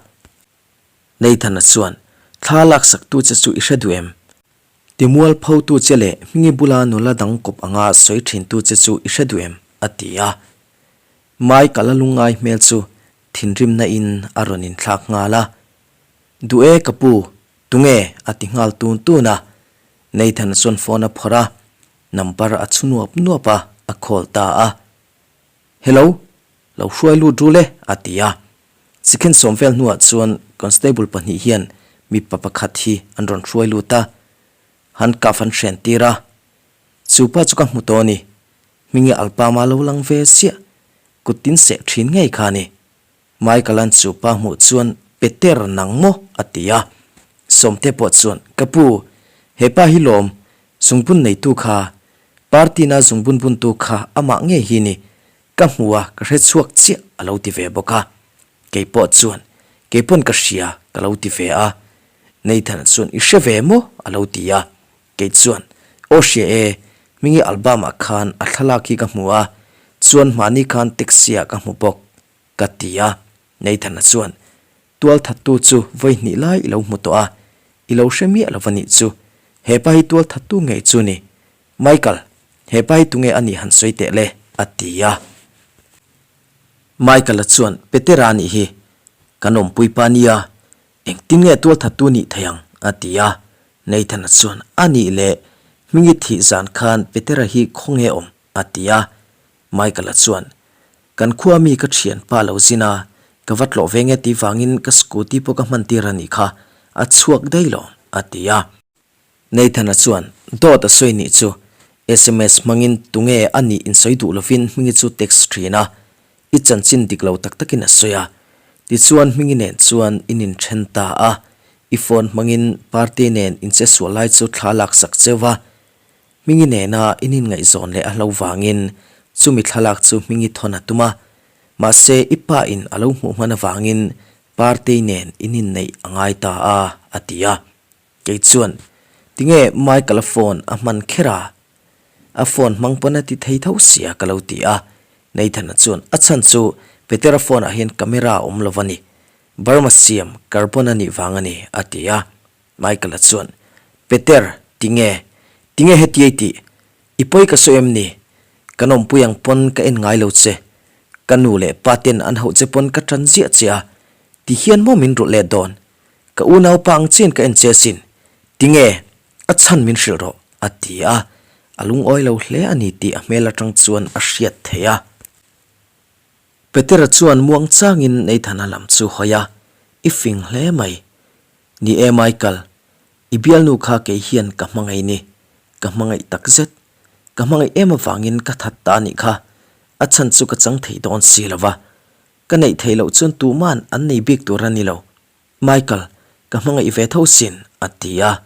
Nathan-a chuan, Thla laksaktu che chu i hre duh em? Timualphotu che leh Hmingi bula nula dang kawp anga sawi thintu che chu i hre duh em? a ti a. Mike-a la lungngai hmel chu thinrimna in a rawn inthlak nghal a. Duh e ka pu, tunge? a ti nghal tun tun a. Nathan-a chuan phone a phawrh a, number a chhu nuap nuap a, a call ta a. Hello, lo hruai lut rul e, a ti a. Sikhen sawm vel hnuah chuan constable pahnih hian mipa pakhat hi an rawn hruai lut a, handcuff an hren tir a. Chu pa chu ka hmu tawh a ni, Hmingi album-a lo lang ve ziah, kut tin seh thin ngei kha a ni. Michael-a'n chu pa hmuh chuan Peter nang maw? a ti a. Sawmte pawh chuan, Ka pu, he pa hi lawm, zungbun neitu kha, party-na zungbun buntu kha amah ngei hi ni, Ka hmu a, ka hre chhuak chiah a lo ti ve bawk a. Kei pawh chuan, Kei pawn ka hria ka lo ti ve a. Nathan chuan, I hre ve maw? a lo ti a. Kei chuan, Aw hria e, Hmingi album ah khan a thlalak hi ka hmu a, chuan hmahni khan taxi ah ka hmu bawk ka ti a. Nathan-a chuan, Tualthattu chu vawi hnih lai i lo hmu tawh a, i lo hre miah lo va nih chu. Hepa hi tualthattu ngei chu ni. Michael, hepa hi tunge a nih han sawi teh le? a ti a. Michael-a chuan, Petera nih hi, kan awmpui pa nia, engtin nge tualthattu nih thei ang? a ti a. Nathan-a chuan, A nih leh, Hmingi thih zan khan Petera hi khawnge awm? a ti a. Michael-a chuan, Kan khua mi ka thianpa lo zin a, ka va tlawh ve nge tih vangin ka scooty pawh ka hman tir a nih kha, a chhuak daih lo, a ti a. Nathan-a chuan, Dawt a sawi nih chu, sms hmangin tunge a nih insawi duh lovin Hmingi chu text thin a, i chanchin dik lo tak takin a sawi a. Tichuan Hmingi nen chuan in inthen ta a, i phone hmangin party nen inche sual lai chu thla laksak cheu va, Hmingi nena in inngaihzawn leh a hlo vangin chumi thlalak chu Hmingi thawn a tum a, mahse i pa in a lo hmuh hman avangin Partei nen in inneih a ngai ta a, a ti a. Kei chuan, Tinge Michael-a phone a hman kher a? A phone hmang pawn a ti thei tho sia ka lo ti a. Nathan-a chuan, A chhan chu Petera phone-ah hian camera a awm lo a ni. Burma siam carbon a nih vang a ni, a ti a. Michael-a chuan, Peter, tinge? Tinge hetiai tih? I pawi ka sawi em ni? Kan awmpui ang pawn ka en ngai lo che. Ka nu leh pa ten an hauh che pawn ka tan ziah che a. Ti hian maw min rulh let dawn? Ka unaupa ang chian ka en che asin. Tinge? A chhan min hrilh rawh, a ti a. A lungawi lo hle a ni tih a hmel atang chuan a hriat theih a. Petera chuan muang changin Nathan-a lam chu hawi a, I fing hle mai. Ni e Michael, i bialnu kha kei hian ka hmangaih ni, ka hmangaih tak zet. Ka hmangaih em avangin ka that ta anih kha, a chhan chu ka chang thei dawn si lo va. Ka neih theih loh chuan tuman an nei bik tur a ni lo. Michael, ka hmangaih ve tho sin, a ti a.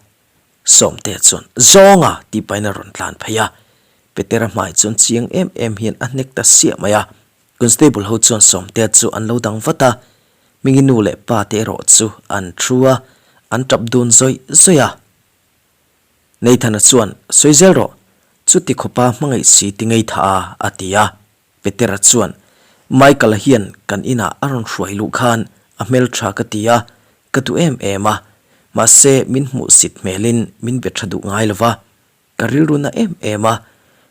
Sawmtea chuan, Zawnga! tih pahin a rawn tlan phei a. Petera hmai chuan chiang em em hian a hnek ta siah mai a. Constable ho chuan Sawmtea chu an lo dang vat a, Hmingi nu leh pa te erawh chu an thu a, an tap dun zawih zawih a. Nathan-a chuan, Sawi zel rawh, chuti khawpa hmangaih si ti ngei tha a, a ti a. Petera chuan, Michael-a hian kan inah a rawn hruai luh khan a hmeltha ka ti a, ka duh em em a. Mahse, min hmuhsit hmelin min be tha duh ngai lo va. Ka rilru na em em a,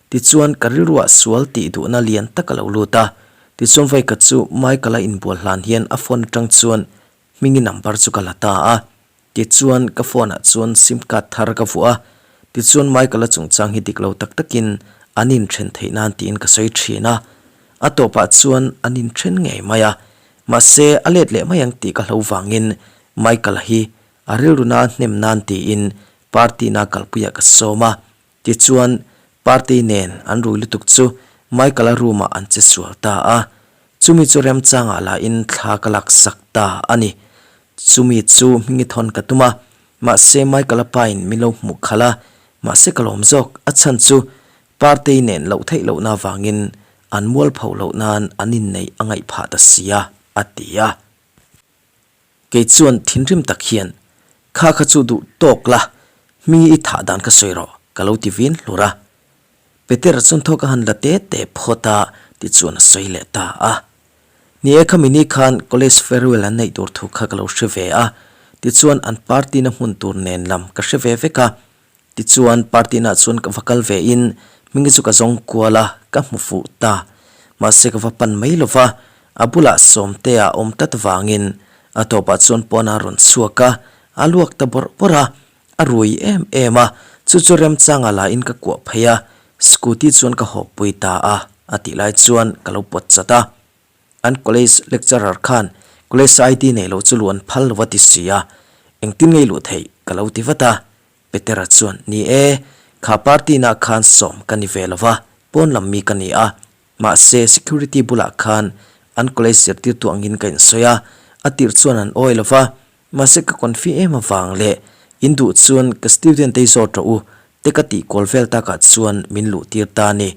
tichuan ka rilruah sual tih duhna lian tak a lo lut a, tichuan vawi khat chu Michael-a inbual hlan hian a phone atang chuan Hmingi number chu ka la ta a, tichuan ka phone ah chuan sim card thar ka vuah a, tichuan Michael-a chungchang hi dik lo tak takin an inthen theih nan tiin ka sawi thin a, a tawpah chuan an inthen ngei mai a, mahse a let leh mai ang tih ka hlo vangin Michael-a hi a rilru na hnem nan tiin Party na kalpuiah ka sawm a, tichuan Party nen an rui lutuk chu Michael-a room ah an che sual ta a, chumi chu remchangah lahin thla ka laksak ta a ni. Chumi chu hmingi thawn ka tum a, mahse Michael-a pain min lo hmuh khalh a, mahse ka lawm zawk, a chhan chu. Partei nen loh theih lohna avangin an mualpho loh nan an inneih a ngaih phah ta sia, a ti a. Kei chuan thinrim tak hian, Kha kha chu duh tawk la, mi i thah dan ka sawi rawh, ka lo ti vin hlur a. Petera chuan thawk a han la te te phawt a, tichuan a sawi leh ta a. Ni e, khami ni khan college farewell an neih tur thu kha ka lo hre ve a, tichuan an party na hmun tur nen lam ka hre ve vek a. Tichuan party na chuan ka va kal ve in hmingi chu ka zawng kual a, ka hmu fuh ta. Mahse ka va pan mai lo va, a bulah Sawmtea a awm tlat vangin a tawpah chuan pawn a rawn chhuak a, a luak ta bawrh bawrh a. A rui em em a, chu chu remchanga la in ka kuah phei a, scooty chuan ka hawkpui ta a, a tih lai chuan ka lo pawt chat a. An college lecturer khan college ID nei lo chu luh an phal lo a ti si a, engtin ngei luh theih ka lo ti vat a. Petera chuan, Ni e, kha party na khan sawm ka ni ve lo va, pawn lam mi ka ni a, mahse security bulah khan an college zirtirtu angin ka insawi a, a tirh chuan an awi lo va, Mahse ka confi em avang leh in duh chuan ka student te hi zawt rawh u te ka tih kual vel takah chuan min luh tir ta a ni.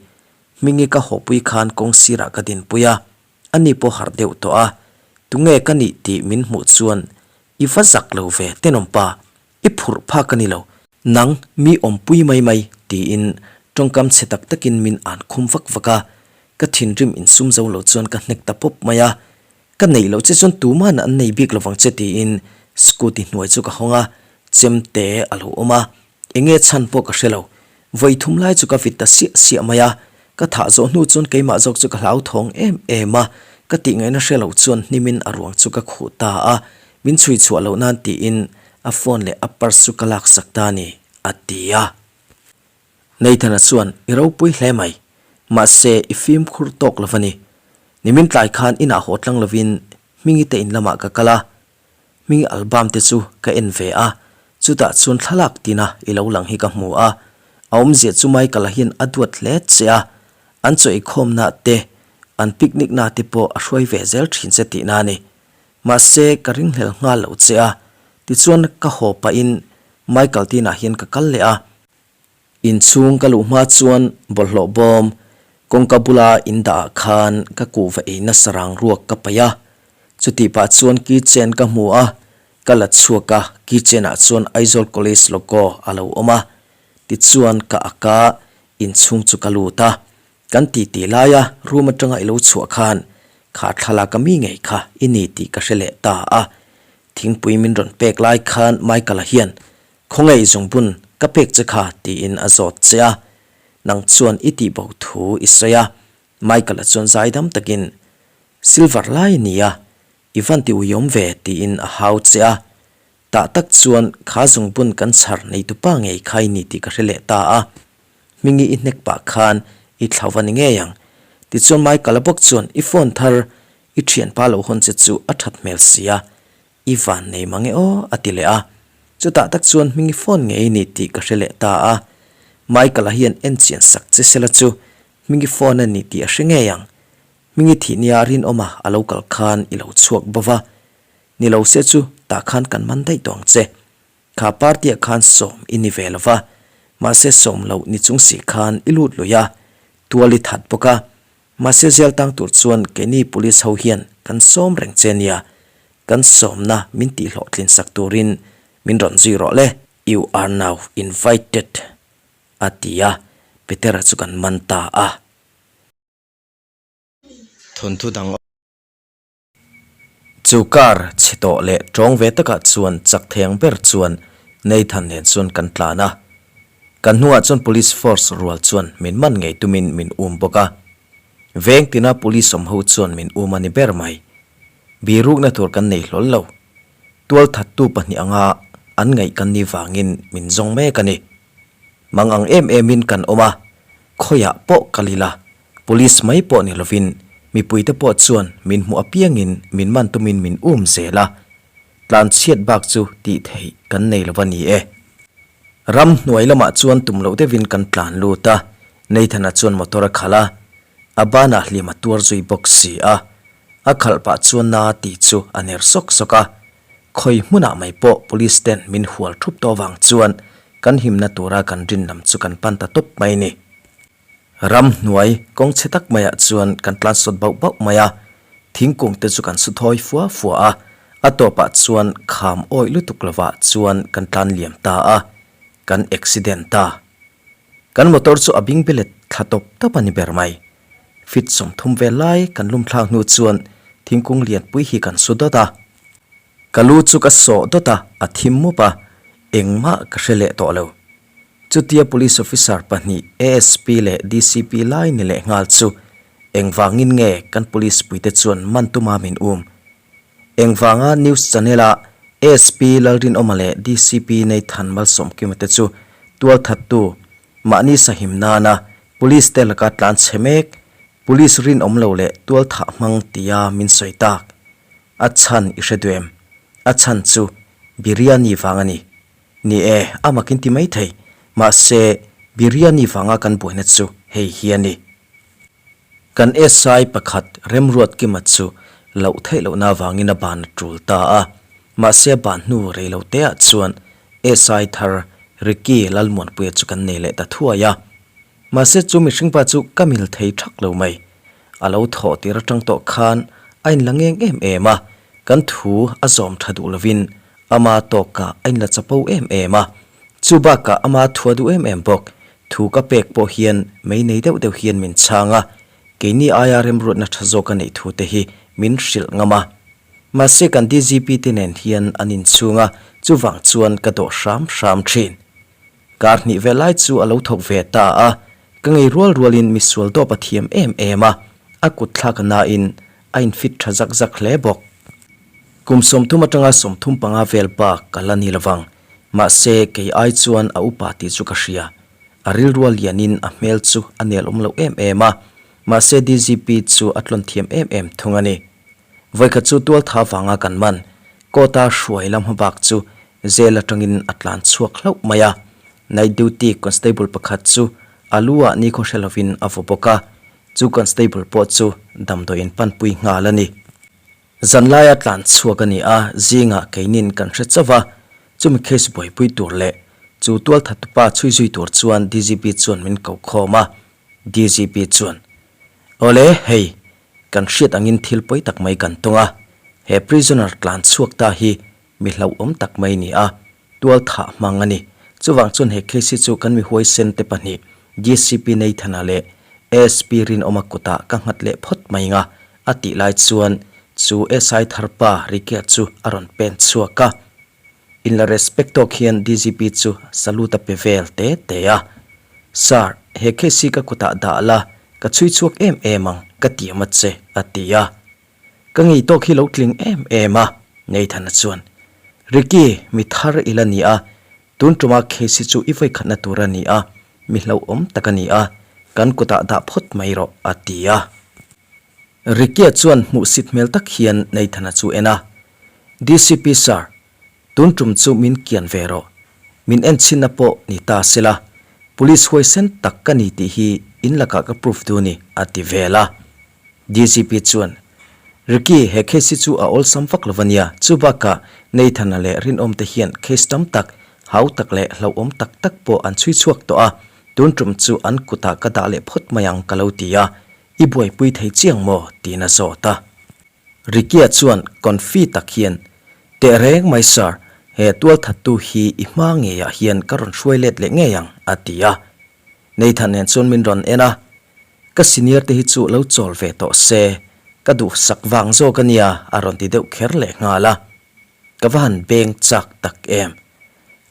Hmingi ka hawpui khan kawng sirah ka dinpui a, ani pawh harh deuh tawh a. Tunge ka nih tih min hmuh chuan i va zak lo ve tenawm pa, i phurh phak a ni lo. Nang mi awmpui mai mai tiin tawngkam chhe tak takin min an khum vak vak a, ka thinrim insum zo lo chuan ka hnek ta pawp mai a. Ka neih loh che chuan tuman an nei bik lovang che tiin scooty hnuai chu ka hawng a, chemte a lo awm a, enge chhan pawh ka hre lo. Vawi thum lai chu ka vit ta siah siah mai a, ka thah zawh hnu chuan keimah zawk chu ka hlauthawng em em a, ka tih ngaihna hre lo chuan hnimin a ruang chu ka khuh ta a, min chhui chhuah loh nan tiin a phone leh a purse chu ka laksak ta a ni, a ti a. Nathan-a chuan, I ropui hle mai. Mahse, i fimkhur tawk lo va ni. Nimin tlai khan inah haw tlang lovin Hmingi te in lamah ka kal a. Hmingi album te chu ka en ve a, chutah chuan thlalak tina i lo lang hi ka hmu a. A awmzia chu Michael-a hian a duat hle che a, an chaw eikhawmna te, an picnic na te pawh a hruai ve zel thin che tihna a ni. Mahse, ka ringhlel nghal lo che a. Tichuan ka haw pahin Michael tinah hian ka kal leh a. Inchhung ka luh hma chuan bawlhhlawh bawm kawngka bula in dah ah khan ka kuhva ei nasa rang ruak ka paih a, chutih pah chuan keychain ka hmu a, ka la chhuak a, keychain ah chuan Aizawl College logo a lo awm a, tichuan ka ak a, inchhung chu ka lut a, kan titi laia room atanga i lo chhuah khan kha thlalak a mi ngei kha i ni tih ka hre leh ta a, thingpui min rawn pek lai khan Michael-a hian Khawngaih zungbun ka pek che kha tiin a zawt che a, nang chuan i tih bo thu i sawi a, Michael-a chuan zaidam takin Silver lai a nia, i van ti uiawm ve tiin a hau che a, tah tak chuan kha zungbun kan chhar neitupa ngei kha i ni tih ka hre leh ta a, Hmingi i hnek pah khan i thlau va ni ngei ang. Tichuan Michael-a bawk chuan i phone thar i thianpa lo hawn che chu a that hmel sia, I van nei mang e aw a ti leh a, chutah tak chuan Hmingi phone ngei ni tih ka hre leh ta a, Michael-a hian en chian sak che sela chu Hmingi phone a ni tih a hre ngei ang. Hmingi thih nia rinawma a lo kal khan i lo chhuak bo va, ni lo se chu tah khan kan man daih tawh ang che. Kha party-ah khan sawm i ni ve lo va, mahse sawm loh ni chung si khan i lut lui a, tual i that bawk a, Mahse zial tang tur chuan keini police ho hian kan sawm reng che nia, kan sawmna min tih hlawhtlin sak turin min rawn zui rawh le. You are now invited, a ti a, Petera chu kan man ta a. Thawnthu dang. Chu car chhe tawh leh tawng ve takah chuan chak thei ang ber chuan Nathan nen chuan kan tlan a. Kan hnungah chuan police force rual chuan min man ngei tumin min um bawk a. Veng tina police awm ho chuan min um a ni ber mai. Birukna tur kan nei hlawl lo. Tual thattu pahnih anga an ngaih kan ni vangin min zawng mek a ni. Mang ang em emin kan awm a, khawiah pawh kal ila Police mai pawh ni lovin mipuite pawh chuan min hmuh apiangin min man tumin min um zel a, tlanchhiat bak chu tih theih kan nei lo a ni e. Ram hnuai lamah chuan tum loh deuhin kan tlan lut a, Nathan-a chuan motor a khalh a, a banah hlim a tuar zui bawk si a, a khalh pah chuan na tih chu a ner sawk sawk a, khawi hmunah mai pawh police ten min hual thup tawh vang chuan kan himna tura kan rin lam chu kan pan ta tawp mai ni. Ramhnuai kawng chhe tak maiah chuan kan tlan sawt bauh bauh mai a, thingkung te chu kan su thawi fua fua a, a tawpah chuan kham awih lutuk lovah chuan kan tlan liam ta a, kan accident ta. Kan motor chu a bing belet thla tawp tawp a ni ber mai. Feet 30 vel lai kan lum thlak hnu chuan thingkung lianpui hi kan su dawt a. Ka lu chu ka sawh dawt a, a thim mup a, engmah ka hre leh tawh lo. Chutia Police Officer pahnih ASP leh DCP lai ni leh nghal chu engvangin nge kan Police puite chuan man tuma min um? Engvanga News Channel a ASP Lalrinawma leh DCP Nathan Malsawmkima te chu tualthattu mahni sahim nana Police te laka tlan chhe mek Police rinawm lo leh tualthah hmang tia min sawi tak? A chhan i hre duh em? A chhan chu Biryani vang a ni. Ni e, a mak in ti mai thei. Mahse, Biryani vanga kan buaina chu hei hi a ni. Kan SI pakhat Remruatkima chu loh theih lohna avangin a ban a tul ta a. Mahse a ban hnu rei lo teah chuan SI thar Ricky Lalmuanpuia chu kan nei leh ta thuai a. Mahse chu mihring pa chu ka mil thei thak lo mai. A lo thawh tir atang tawh khan a inla ngeng em em a, kan thu a zawm tha duh lovin ama tawkah a inla chapo em em a. Chu bakah ama thu a duh em em bawk. Thu ka pek pawh hian mei nei deuh deuh hian min chhang a, keini aia remruatna tha zawk a neih thu te hi min hrilh ngam a. Mahse kan DGP te nen hian an inchhung a, chuvang chuan ka dawh hram hram thin. Kar hnih ve lai chu a lo thawk ve ta a, ka ngei rual rualin misual dawp a thiam em em a, a kut thlak a nain a infit tha zak zak hle bawk. Kum 30 atanga 35 vel bak ka la ni lovang, mahse kei ai chuan a upa tih chu ka hria. A rilrua lianin a hmel chu a nel awm lo em em a, mahse DGP chu a tlawn thiam em em thung a ni. Vawikhat chu tualtha vanga kan man, court-a hruai lam hmabak chu jail atangin a tlan chhuak hlauh mai a. Night duty constable pakhat chu a lu ah nikhaw hre lovin a vaw bawk a, chu constable pawh chu damdawiin panpui nghal a ni. Zanlaia tlan chhuak a ni a, zingah keinin kan hre chauh va, chumi case buaipui tur leh chu tualthattupa chhui zui tur chuan DGP chuan min ko khawm a. DGP chuan, Awle, hei, Kan hriat angin thil pawi tak mai kan tawng a, he prisoner tlan chhuak ta hi mi hlauhawm tak mai ni a, tual thah hmang a ni. Chuvang chuan he case hi chu kan mi huaisen te pahnih DCP Nathan-a leh ASP Rinawma kutah ka nghat leh phawt mai nga a tih lai chuan chu SI thar pa Ricky-a chu a rawn pen chhuak a. In la respect tawk hian DGP chu salute a pe vel te te a. Sir, he case hi ka kutah dah la, ka chhui chhuak em em ang, ka tiam a che, a ti a. Ka ngei tawk hi lo tling em em a, Nathan-a chuan. Ricky, mi thar i la ni a, tun tuma case hi chu i vawikhatna tur a ni a, mi hlauhawm tak a ni a, kan kutah dah phawt mai rawh, a ti a. Ricky-a chuan hmuhsit hmel tak hian Nathan-a chu en a. DCP Sir, tun tum chu min kian ve rawh. Min en chhinna pawh ni ta sela, Police huaisen tak ka ni tih hi in lakah ka proof duh ni, a ti vel a. DCP chuan, Ricky, he case hi chu a awlsam vak lo ania, chu bakah Nathan-a leh Rinawm te hian case tam tak, hau tak leh hlauhawm tak tak pawh an chhui chhuak tawh a, tun tum chu an kutah ka dah leh phawt mai ang ka lo ti a, i buaipui thei chiang maw? tiin a zawt a. Ricky-a chuan confi tak hian, Teh reng mai sir, he tualthattu hi i hma ngeiah hian ka rawn hruai let leh ngei ang, a ti a. Nathan nen chuan min rawn en a, Ka senior te hi chu lo chawl ve tawh se, ka duhsak vang zawk a nia, a rawn ti deuh kher leh nghal a. Ka va han beng chak tak em.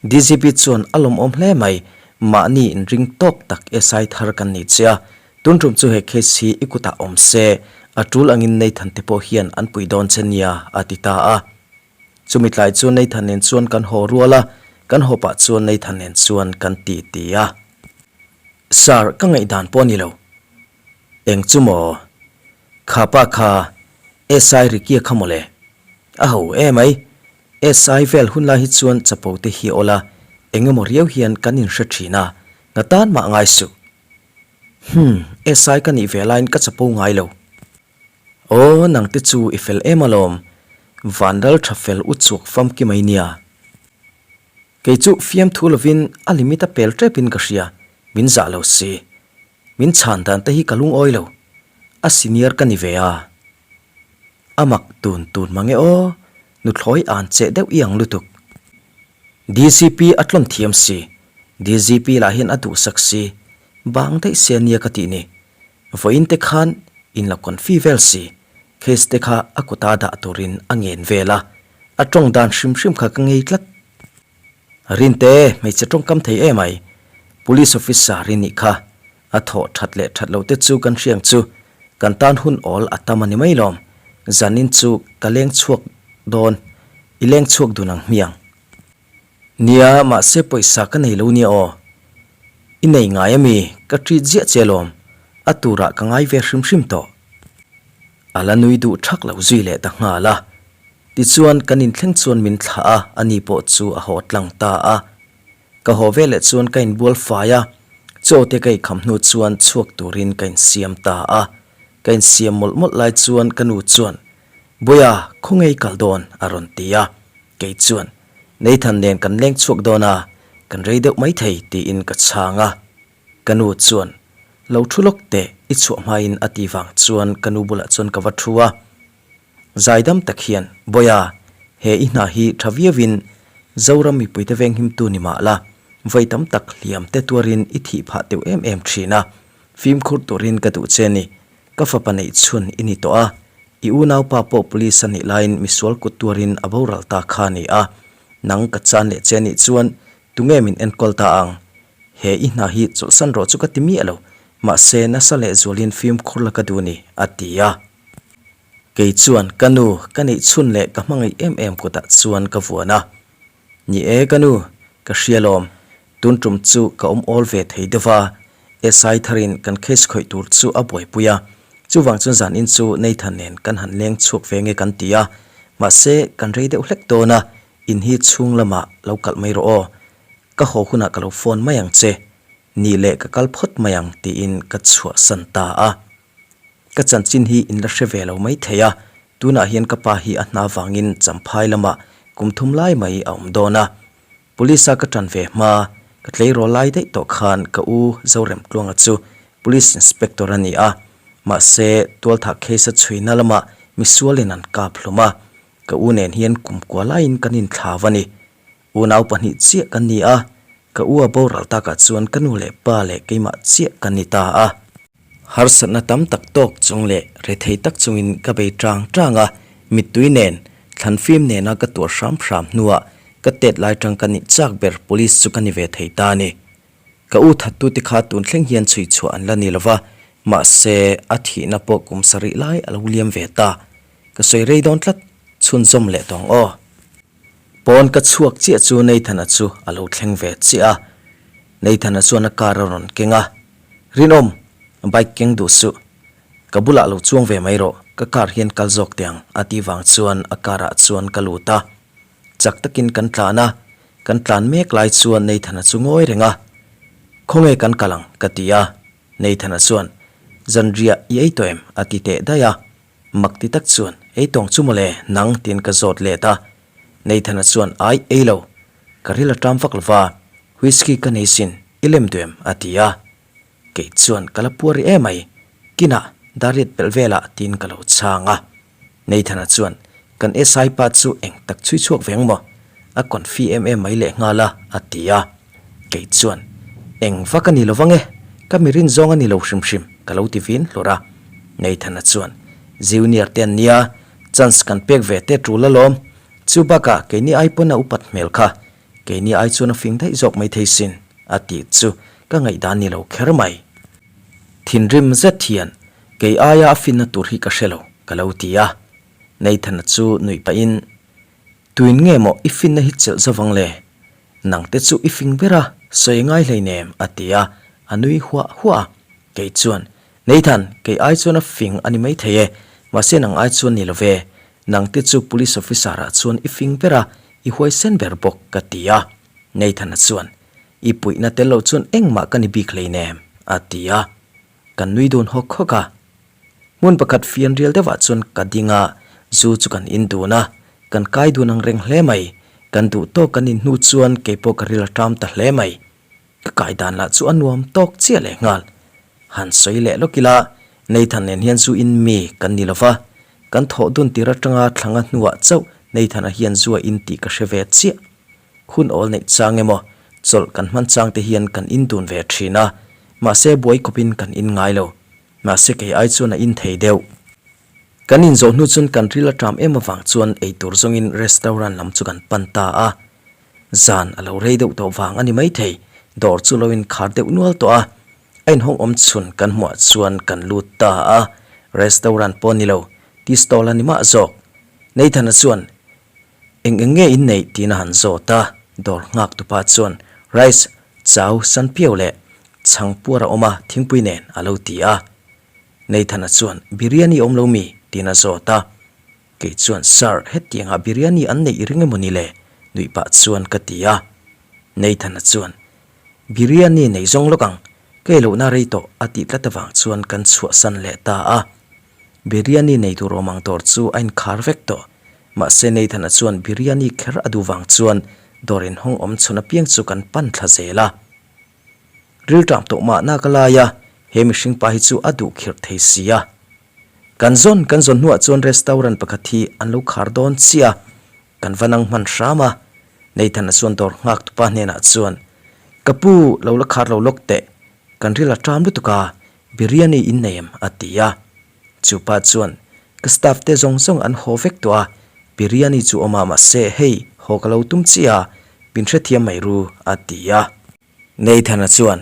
DGP chuan a lawmawm hle mai, mahni inring tawk tak SI thar kan ni che a, tun tum chu he case hi i kutah awm se, a tul angin Nathan te pawh hian an pui dawn che nia, a ti ta a. Chumi tlai chu Nathan nen chuan kan haw rual a, kan haw pah chuan Nathan nen chuan kan ti ti a. Sir, ka ngaihdan pawh a ni lo. Eng chu maw? Kha pa kha SI Ricky-a kha mawle. A ho e mai. SI vel hun lai hi chuan chapo te hi awl a, eng emaw riau hian kan inhre thin a, nga tan mah ngai suh. Hmm, SI ka nih ve laiin ka chapo ngai lo. Aw, nang te chu i fel em alawm. Vanral tha fel u chhuak famki mai nia. Kei chu fiamthu lovin a limit a pel tepin ka hria, min zah lo si. Min chhan dan te hi ka lungawi lo, a senior ka ni ve a. A mak tun tun mange aw, nuthlawi an cheh deuh i ang lutuk. DCP a tlawn thiam si, DGP lah hian a duhsak si, bang daih se ania ka tih ni. Vawiin te khan in la confi vel si, case te kha a kuta dah turin a ngen vel a, a tawng dan hrim hrim kha ka ngei tlat. Rinte, hmeichhe tawngkam thei em ai, Police officer i nih kha, a thawh that leh that loh te chu kan hriang chu, kan tan hun awl a tam a ni mai lawm, zanin chu ka leng chhuak dawn, i leng chhuak dun ang hmiang. Nia, mahse pawisa ka nei lo nia aw. I nei ngai ami, ka treat ziah che alawm, a turah ka ngai ve hrim hrim tawh. A la nui duh thak lo zui leh ta nghal a. Tichuan kan inthleng chuan min thlah a, ani pawh chu a haw tlang ta a. Ka haw ve leh chuan ka inbual fai a, chaw te ka ikham hnu chuan chhuak turin ka insiam ta a. Ka insiam mawlh mawlh lai chuan ka nu chuan, Buia, khawnge i kal dawn? a rawn ti a. Kei chuan, Nathan nen kan leng chhuak dawn a, kan rei deuh mai thei tiin ka chhang a. Ka nu chuan, Lo thu lawk teh, i chhuah hmain a ti vang chuan ka nu bulah chuan ka va thu a. Zaidam tak hian, Bawia, he i hna hi tha viauin Zoram mipuite venghimtu ni mah la, vawi tam tak hliam te tuarin i thih phah teuh em em thin a, fimkhur turin ka duh che ni. Ka fapa neih chhun i ni tawh a, i unaupa pawh police a nih laiin misual kut tuarin a boral ta kha a ni a, nang ka chan leh che nih chuan tunge min enkawl ta ang? He i hna hi chawlhsan rawh chu ka ti miah lo, mahse nasa leh zualin fimkhur la ka duh ni, a ti a. Kei chuan ka nu ka neih chhun leh ka hmangaih em em kutah chuan ka vuan a. Ni e ka nu, ka hria lawm, tun tum chu ka awm awl ve thei deuh va, SI tharin kan case khawih tur chu a buaipui a, chuvang chuan zanin chu Nathan nen kan han leng chhuak ve nge kan ti a, mahse kan rei deuh hlek dawn a, in hi chhung lamah lo kalh mai rawh aw, ka haw hunah ka lo phone mai ang che, ni leh ka kal phawt mai ang tiin ka chhuahsan ta a. Ka chanchin hi in la hre ve lo mai thei a, tunah hian ka pa hi a hna vangin Champhai lamah kum thum lai mai a awm dawn a. Police a ka tan ve hma, ka tleirawl lai daih tawh khan ka u Zoremtluanga chu Police Inspector a ni a, mahse tualthah case a chhuina lamah misualin an kap hlum a, ka u nen hian kum kua laiin kan inthlau a ni. Unau pahnih chiah kan ni a, ka u a boral takah chuan ka nu leh pa leh keimah chiah kan ni ta a. Harsatna tam tak tawk chung leh rethei tak chungin ka bei tang tang a, mittui nen, thlanfim nena ka tuar hram hram hnuah ka tet lai tang ka nih chak ber police chu ka ni ve thei ta a ni. Ka u thattute kha tun thleng hian chhui chhuah an la ni lova, mahse a thihna pawh kum sarih lai a lo liam ve ta. Ka sawi rei dawn tlat, chhunzawm leh tawng aw. Pawn ka chhuak chiah chu Nathan-a chu a lo thleng ve chiah a. Nathan-a chuan a car a rawn keng a, Rinawm, bike keng duh suh. Ka bulah lo chuang ve mai rawh, ka car hian kal zawk teh ang a tih vang chuan a car ah chuan ka lut a. Chak takin kan tlan a, kan tlan mek lai chuan Nathan-a chu ngawi reng a. Khawnge kan kal ang? ka ti a. Nathan-a chuan, Zanriah i ei tawh em? a ti teh daih a. Mak ti tak chuan, Ei tawng chu mawle, nang tiin ka zawt let a. Nathan-a chuan, Ai, ei lo. Ka ril a ṭam vak lo va, whisky ka nei sin, i lem duh em? a ti a. Kei chuan, Ka la puar rih em ai, kinah dariat pelh velah tiin ka lo chhang a. Nathan-a chuan, Kan SI pa chu eng tak chhui chhuak ve ang maw? A confi em em mai leh nghal a, a ti a. Kei chuan, Eng vak a ni lo vang e, ka mi rin zawng a ni lo hrim hrim, ka lo ti vin hlur a. Nathan-a chuan, Junior te an nia, chance kan pek ve te tul alawm. Chu bakah keini ai pawn a upat hmel kha, keini ai chuan a fing daih zawk mai thei sin, a tih chu ka ngaihdan ni lo kher mai. Thinrim zet hian, Kei aia a finna tur hi ka hre lo, ka lo ti a. Nathan-a chu nuih pahin, Tuin nge maw i finna hi chelh zavang le? Nang te chu i fing ber a, sawi ngai hleinem, a ti a, a nui huah huah a. Kei chuan, Nathan, kei ai chuan a fing a ni maithei e, mahse nang ai chuan ni lo ve. Nang te chu police officer ah chuan i fing ber a, i huaisen ber bawk, ka ti a. Nathan-a chuan, I puihna tel loh chuan engmah ka ni bik hleinem, a ti a. Kan nui dun hawk hawk a. Hmun pakhat fian rial deuhah chuan ka ding a, zu chu kan in dun a, kan kai dun ang reng hle mai. Kan duh tawk kan in hnu chuan keipawh ka ril a ṭam ta hle mai. Ka kai dan lah chu a nuam tawk chiah leh nghal. Han sawi leh lawk ila, Nathan nen hian zu in mi kan ni lova, kan thawh dun tir atanga thlanga hnuah chauh Nathan-a hian zu a in tih ka hre ve chiah. Hun awl neih chang emaw, chawlh kan hman chang te hian kan in dun ve thin a, mahse buai khawpin kan in ngai lo. Mahse kei ai chuan a in thei deuh. Kan inzawh hnu chuan kan ril a ṭam em avang chuan eitur zawngin restaurant lam chu kan pan ta a. Zan a lo rei deuh tawh vang a ni maithei, dawr chu lo inkhar deuh nual tawh a. A inhawng awm chhun kan hmuah chuan kan lut ta a, restaurant pawh ni lo, tea stall a ni mah zawk. Nathan-a chuan, Eng eng nge in neih? tiin a han zawt a, dawr nghak tupa chuan, Rice, chau, sanpiau leh chhang puar a awm a, thingpui nen a lo ti a. Nathan-a chuan, Biryani awm lo mi? tiin a zawt a. Kei chuan, Sir, hetiangah biryani an neih i ring emaw ni le? nuih pah chuan ka ti a. Nathan-a chuan, Biryani nei zawng lawk ang, ka ei lohna rei tawh a tih tlat avang chuan kan chhuahsan leh ta a. Biryani nei tur awm ang dawr chu a inkhar vek tawh. Mahse Nathan-a chuan biryani kher a duh vang chuan dawr inhawng awm chhun apiang chu kan pan thla zel a. Rilṭam tawh mahna ka lai a, he mihring pa hi chu a duh khirh thei si a. Kan zawn kan zawn hnuah chuan restaurant pakhat hi an lo khar dawn chiah a, kan va nang hman hram a. Nathan-a chuan dawr nghak tupa hnenah chuan, Ka pu, lo la khar lo lawk teh, kan ril a ṭam lutuk a, biryani in nei em? a ti a. Chu pa chuan, Ka staff te zawng zawng an haw vek tawh a, biryani chu awm a mahse hei haw ka lo tum chiah a, min hrethiam mai ru, a ti a. Nathan-a chuan,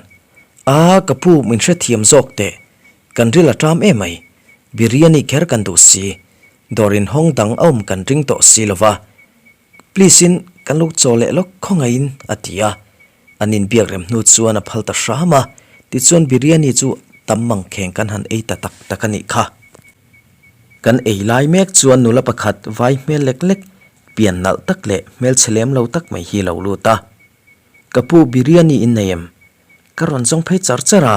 A, ka pu min hrethiam zawk teh, kan ril a ṭam em mai, biryani kher kan duh si, dawr inhawng dang a awm kan ring tawh si lo va, please in kan lo chaw leh lawk khawngaihin, a ti a. An inbiak rem hnu chuan a phal ta hram a, tichuan biryani chu tam mangkheng kan han ei ta tak tak a nih kha. Kan ei lai mek chuan nula pakhat vai hmel lek lek, pian nalh tak leh hmelchhe lem lo tak mai hi a lo lut a. Ka pu biryani in nei em? Ka rawn zawng phei char char a,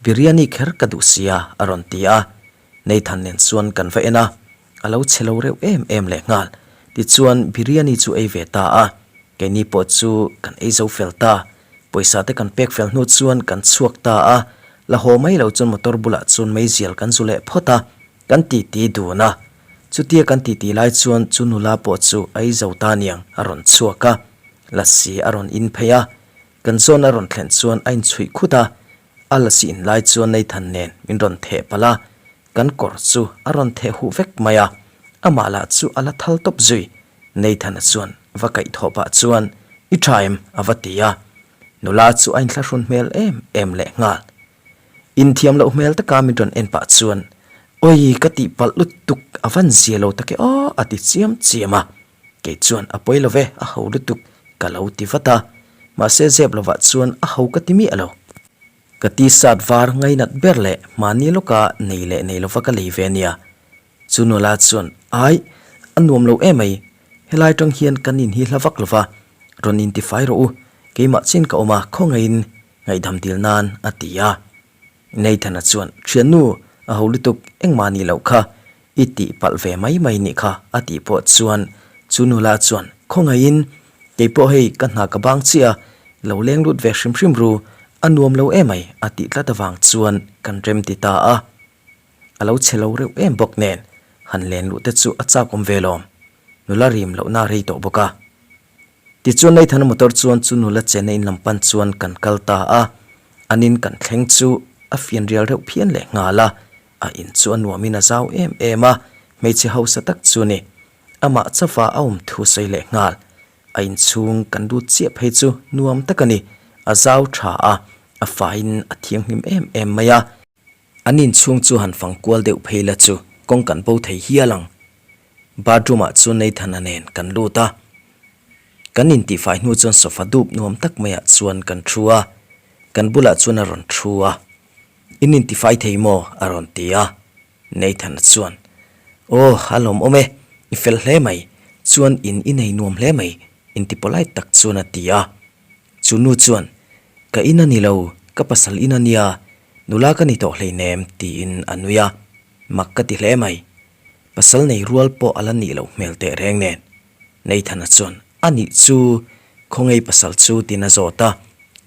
biryani kher ka duh sia a rawn ti a. Nathan nen chuan kan va en a, a lo chhe lo reuh em em leh nghal. Tichuan biryani chu ei ve ta a, keini pawh chu kan ei zo fel ta. Pawisa te kan pek fel hnu chuan kan chhuak ta a, la haw mai lo chuan motor bulah chuan meizial kan zu leh phawt a, kan titi dun a. Chutia kan titi lai chuan chu nula pawh chu a ei zo ta niang a rawn chhuak a. Lassi a rawn in phei a, kan zawn a rawn thlen chuan a inchhuih khut a, a lassi in lai chuan Nathan nen min rawn theh palh a, kan kawr chu a rawn theh huh vek mai a, amah lah chu a la thal tawp zui. Nathan-a chuan va kaih thawh pah chuan, I tha em? a va ti a, nula chu a inthlahrun hmel em em leh nghal. Inthiam loh hmel taka min rawn en pah chuan, Awi ka tih palh lutuk a van zia lo tak e aw a ti chiam chiam a. Kei chuan a pawi lo ve, a ho lutuk ka lo ti vat a, mahse zep lovah chuan a ho ka ti miah lo. Ka t-shirt var ngainat ber leh mahni lawka nei leh nei lova ka lei ve nia. Chu nula chuan, Ai, a nuam lo emai, helai tang hian kan in hi hla vak lova, rawn intifai rawh u, keimah chin ka awm a, khawngaihin ngaihdam dil nan a ti a. Nathan-a chuan, Thiannu, a ho lutuk, engmah nih loh kha, i tih palh ve mai mai nih kha, a tih pawh chuan chu nula chuan, Khawngaihin, kei pawh hei ka hna ka bang chiah a, lo leng lut ve hrim hrim ru, a nuam lo emai, a tih tlat avang chuan kan rem ti ta a. A lo chhe lo reuh em bawk nen, han len luh te chu a chak awm ve lawm. Nula rim lohna a rei tawh bawk a. Tichuan Nathan-a motor chuan chu nula chenna in lam pan chuan kan kal ta a, an in kan thleng chu a fian rial reuh phian leh nghal a, a in chu a nuamin a zau em em a, hmeichhe hausa tak chu ni. Amah chauha a awm thu sawi leh nghal. A inchhung kan lut chiah phei chu nuam tak a ni, a zau tha a, a faiin a thianghlim em em mai a. An inchhung chu han fang kual deuh phei la chu kawng kan bo thei hial ang. Bathroom ah chuan Nathan-a nen kan lut a. Kan intihfai hnu chuan sofa dup nuam tak maiah chuan kan thu a. Kan bulah chuan a rawn thu a. In intifai thei maw? a rawn ti a. Nathan-a chuan, Aw, a lawmawm e. I fel hle mai. Chuan in i nei nuam hle mai, inti polite tak chuan a ti a. Chu nu chuan, Ka in a ni lo, ka pasal in a nia, nula ka ni tawh hleinem, tiin a nui a. Mak ka ti hle mai. Pasal nei rual pawh a la nih loh hmel teh reng nen. Nathan-a chuan, A nih chu, khawngei pasal chu tiin a zawt a.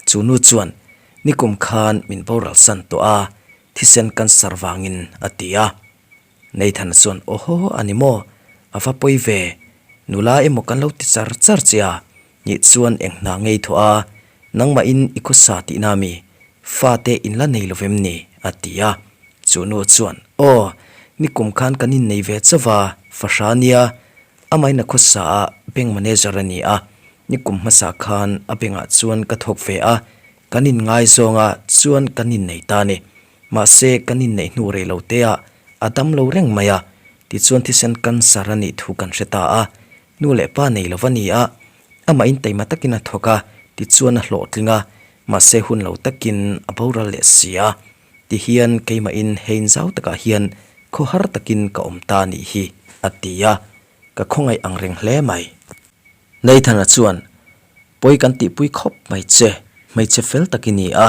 Chu nu chuan, Nikum khan min boral san tawh a. Thisen cancer vangin, a ti a. Nathan-a chuan, Awhaw, a ni maw? A va pawi ve. Nula emaw kan lo ti char char che a, nih chuan eng hna ngei thawh a, nangmahin i khawsa tihna mi, fate in la nei lo vem ni? a ti a. Chu nu chuan, Aw, nikum khan kan innei ve chauh a, fahra nia, amahin a khawsa a, bank manager a ni a, nikum hmasa khan a bank-ah chuan ka thawk ve a, kan inngaizawng a, chuan kan innei ta a ni. Mahse, kan inneih hnu rei lo te ah a dam lo reng mai a, tichuan thisen cancer a nih thu kan hre ta a, nu leh pa nei lo va ni a, amah in taima takin a thawk a, tichuan a hlawhtling a, mahse hun lo takin a boral leh si a, tihian keimahin hein zau takah hian khawhar takin ka awm ta a nih hi, a ti a, ka khawngaih ang reng hle mai. Nathan-a chuan, Pawi kan tihpui khawp mai che, hmeichhe fel tak i ni a,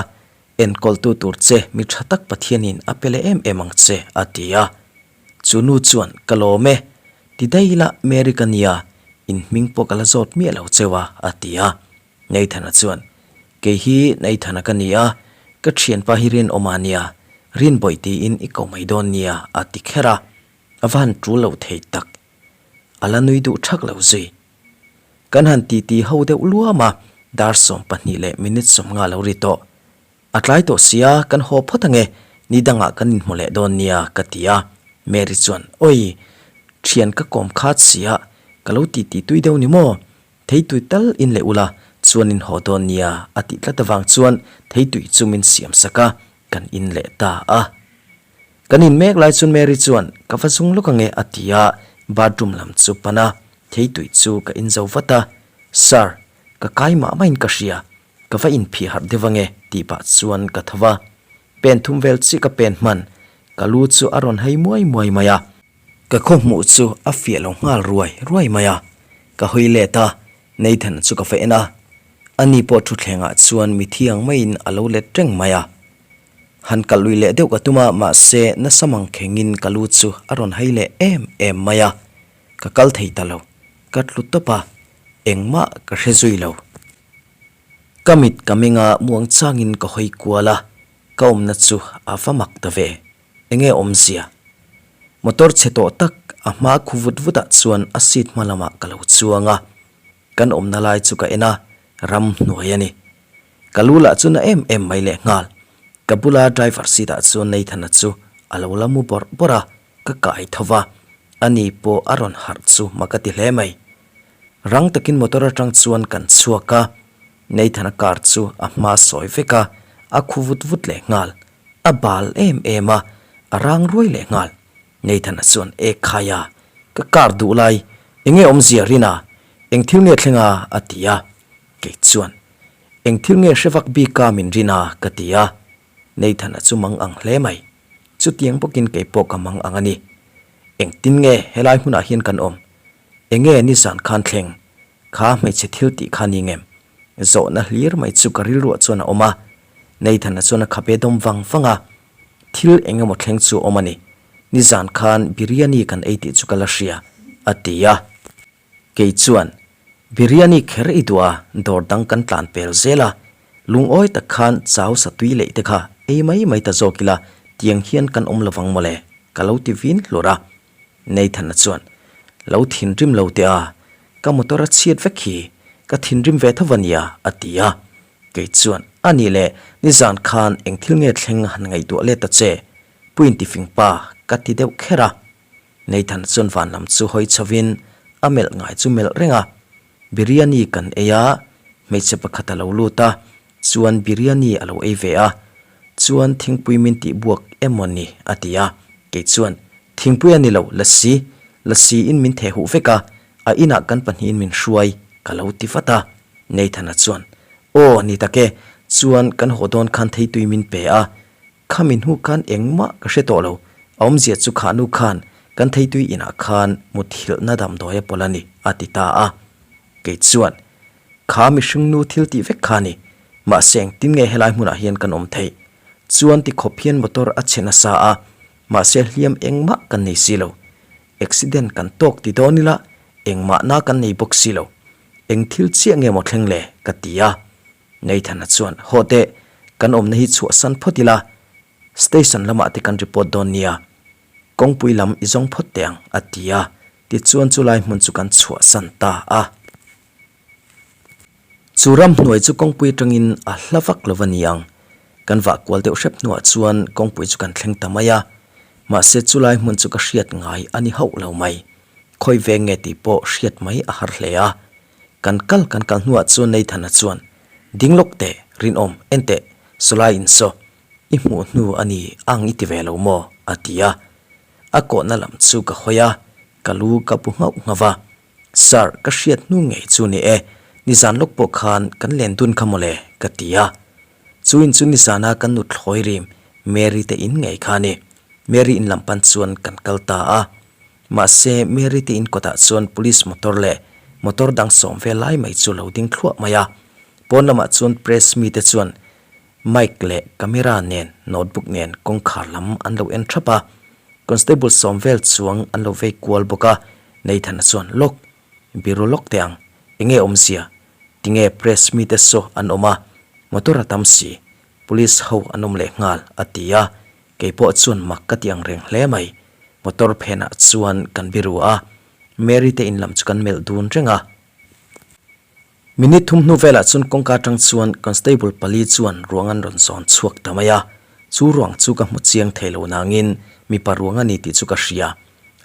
Enkawltu tur che mi tha tak Pathianin a pe leh em em ang che, a ti a. Chu nu chuan, Ka lawm e. Ti daih ila Mary ka nia, in hming pawh ka la zawt miah lo cheu a, a ti a. Nathan-a chuan, Kei hi Nathan-a ka ni a, ka thianpa hi Rinawma a nia, Rinbawih tiin i ko mai dawn nia, a ti kher a. A va han tul lo thei tak. A la nui duh thak lo zui. Kan han titi ho deuh luam a, dar 20 leh minute 50 lo ri tawh. A tlai tawh sia, kan haw phawt ange, ni dangah kan inhmu leh dawn nia ka ti a. Mary chuan, Oi, thian ka kawm khat sia, ka lo titi tui deuh ni maw? Theitui tal in leh ula, chuan in haw dawn nia a tih tlat avang chuan theitui chu min siam sak a, kan in leh ta a. Kan in mek lai chuan Mary chuan, Ka va zung lawk ange a ti a, bathroom lam chu pan a, theitui chu ka in zo vat a. Sir, ka kai mah mahin ka hria, ka va inphih harh deuh ange tih pah chuan ka tho va. Pen thum vel chiah ka pen hman, ka lu chu a rawn hei muai muai mai a. Ka khaw hmuh chu a fiah lo nghal ruai ruai mai a, ka hawi let a, Nathan chu ka va en a. Ani pawh thutthlengah chuan mithiang maiin a lo let reng mai a. Han kal lui leh deuh ka tum a, mahse nasa mang khengin ka lu chu a rawn hai leh em em mai a, ka kal thei ta lo, ka tlu tawp a, engmah ka hre zui lo. Ka mit ka meng a, muang changin ka hawi kual a, ka awmna chu a va mak ta ve, enge awmzia? Motor chhe tawh tak a hma khu vut vutah chuan a seat hma lamah ka lo chuang a, kan awmna lai chu ka en a, ramhnuai a ni. Ka lu lah chu na em em mai leh nghal. Ka bula driver seat ah chuan Nathan-a chu a lo la mu bawrh bawrh a, ka kai tho va, ani pawh a rawn harh chu mak a ti hle mai. Rang takin motor atang chuan kan chhuak a, Nathan-a car chu a hma sawi vek a, a khu vut vut leh nghal. A bal em em a, a rang ruai leh nghal. Nathan-a chuan, E khai a, ka car duh lai, enge awmzia rin a, eng thil nge thleng a? a ti a. Kei chuan, Eng thil nge hre vak bik a min rin a? ka ti a. Nathan-a chu mang ang hle mai. Chutiang bawkin kei pawh ka mang ang a ni. Engtin nge helai hmunah hian kan awm? Enge nizan khan thleng? Kha hmeichhe thil tih kha ni ngem? Zawhna hlir mai chu ka rilruah chuan a awm a. Nathan-a chuan a khabe dawm vang vang a. Thil eng emaw thleng chu a awm a ni. Nizan khan biryani kan ei tih chu ka la hria, a ti a. Kei chuan, Biryani kher i duh a, dawr dang kan tlan pel zel a, lungawi tak khan chau sa tui leih te kha ei mai mai ta zawk ila, tiang hian kan awm lovang mawle, ka lo ti vin hlur a. Nathan-a chuan, Lo thinrim lo teh a, ka motor a chhiat vek hi, ka thinrim ve tho va nia, a ti a. Kei chuan, A nih leh, nizan khan eng thil nge thleng han ngaihtuah let ta che, Pu intifingpa, ka ti deuh kher a. Nathan chuan van lam chu hawi chhovin a melh ngai chu melh reng a, biryani kan ei a, hmeichhe pakhat a lo lut a, chuan biryani a lo ei ve a, chuan thingpui min tih buak emaw ni a ti a, kei chuan thingpui a ni lo, lasi, lasi in min theh huh vek a, a inah kan pahnihin min hruai ka lo ti vat a, Nathan-a chuan aw ni tak e, chuan kan haw dawn khan theitui min pe a, Khami hnu khan engmah ka hre tawh lo, a awmzia chu khahnu khan kan theitui inah khan muthilhna damdawi a pawlh a ni, a ti ta a. Kei chuan, Kha mihring nu thil tih vek kha a ni, mahse engtin nge helai hmunah hian kan awm theih? Chuan ti khawp hian motor a chhe nasa a, mahse hliam engmah kan nei si lo. Accident kan tawk ti dawn ila engmah na kan nei bawk si lo. Eng thil chiah nge maw thleng le? ka ti a. Nathan-a chuan, Haw teh, kan awmna hi chhuahsan phawt ila. Station lamah te kan report dawn nia, kawngpui lam i zawng phawt teh ang, a ti a. Tichuan chulai hmun chu kan chhuahsan ta a. Chu ramhnuai chu kawngpui atangin a hla vak lo a ni ang. Kan vah kual deuh hrep hnuah chuan kawngpui chu kan thleng ta mai a. Mahse chulai hmun chu ka hriat ngai a ni hauh lo mai. Khawi veng nge tih pawh hriat mai a har hle a. Kan kal kan kal hnuah chuan Nathan-a chuan, Ding lawk teh, rinawm, en teh, sawlai insaw, i hmuh hnu a ni ang i ti ve lo maw? a ti a. A kawhna lam chu ka hawi a, ka lu ka bu nghauh nghauh a. Sir, ka hriat hnu ngei chu ni e, nizan lawk pawh khan kan len dun kha mawle, ka ti a. Chu in chu nizana kan nuthlawi rim Mary te in ngei kha a ni. Mary in lam pan chuan kan kal ta a. Mahse, Mary te in kawtah chuan police motor leh motor dang sawm vel lai mai chu lo ding thluah mai a. Pawn lamah chuan press mite chuan mic leh camera nen notebook nen kawngkhar lam an lo en thap a. Constable sawm vel chuang an lo vei kual bawk a, Nathan-a chuan, Lawk, biru lawk teh ang, enge awmzia? Tinge press mite saw an awm a, motor a tam si, police ho an awm leh nghal, a ti a. Kei pawh chuan mak ka ti ang reng hle mai. Motor phenah chuan kan biru a, Mary te in lam chu kan melh dun reng a. Minute thum hnu velah chuan kawngka atang chuan constable pali chuan ruang an rawn zawn chhuak ta mai a. Chu ruang chu ka hmu chiang thei lo nangin mipa ruang a ni tih chu ka hria.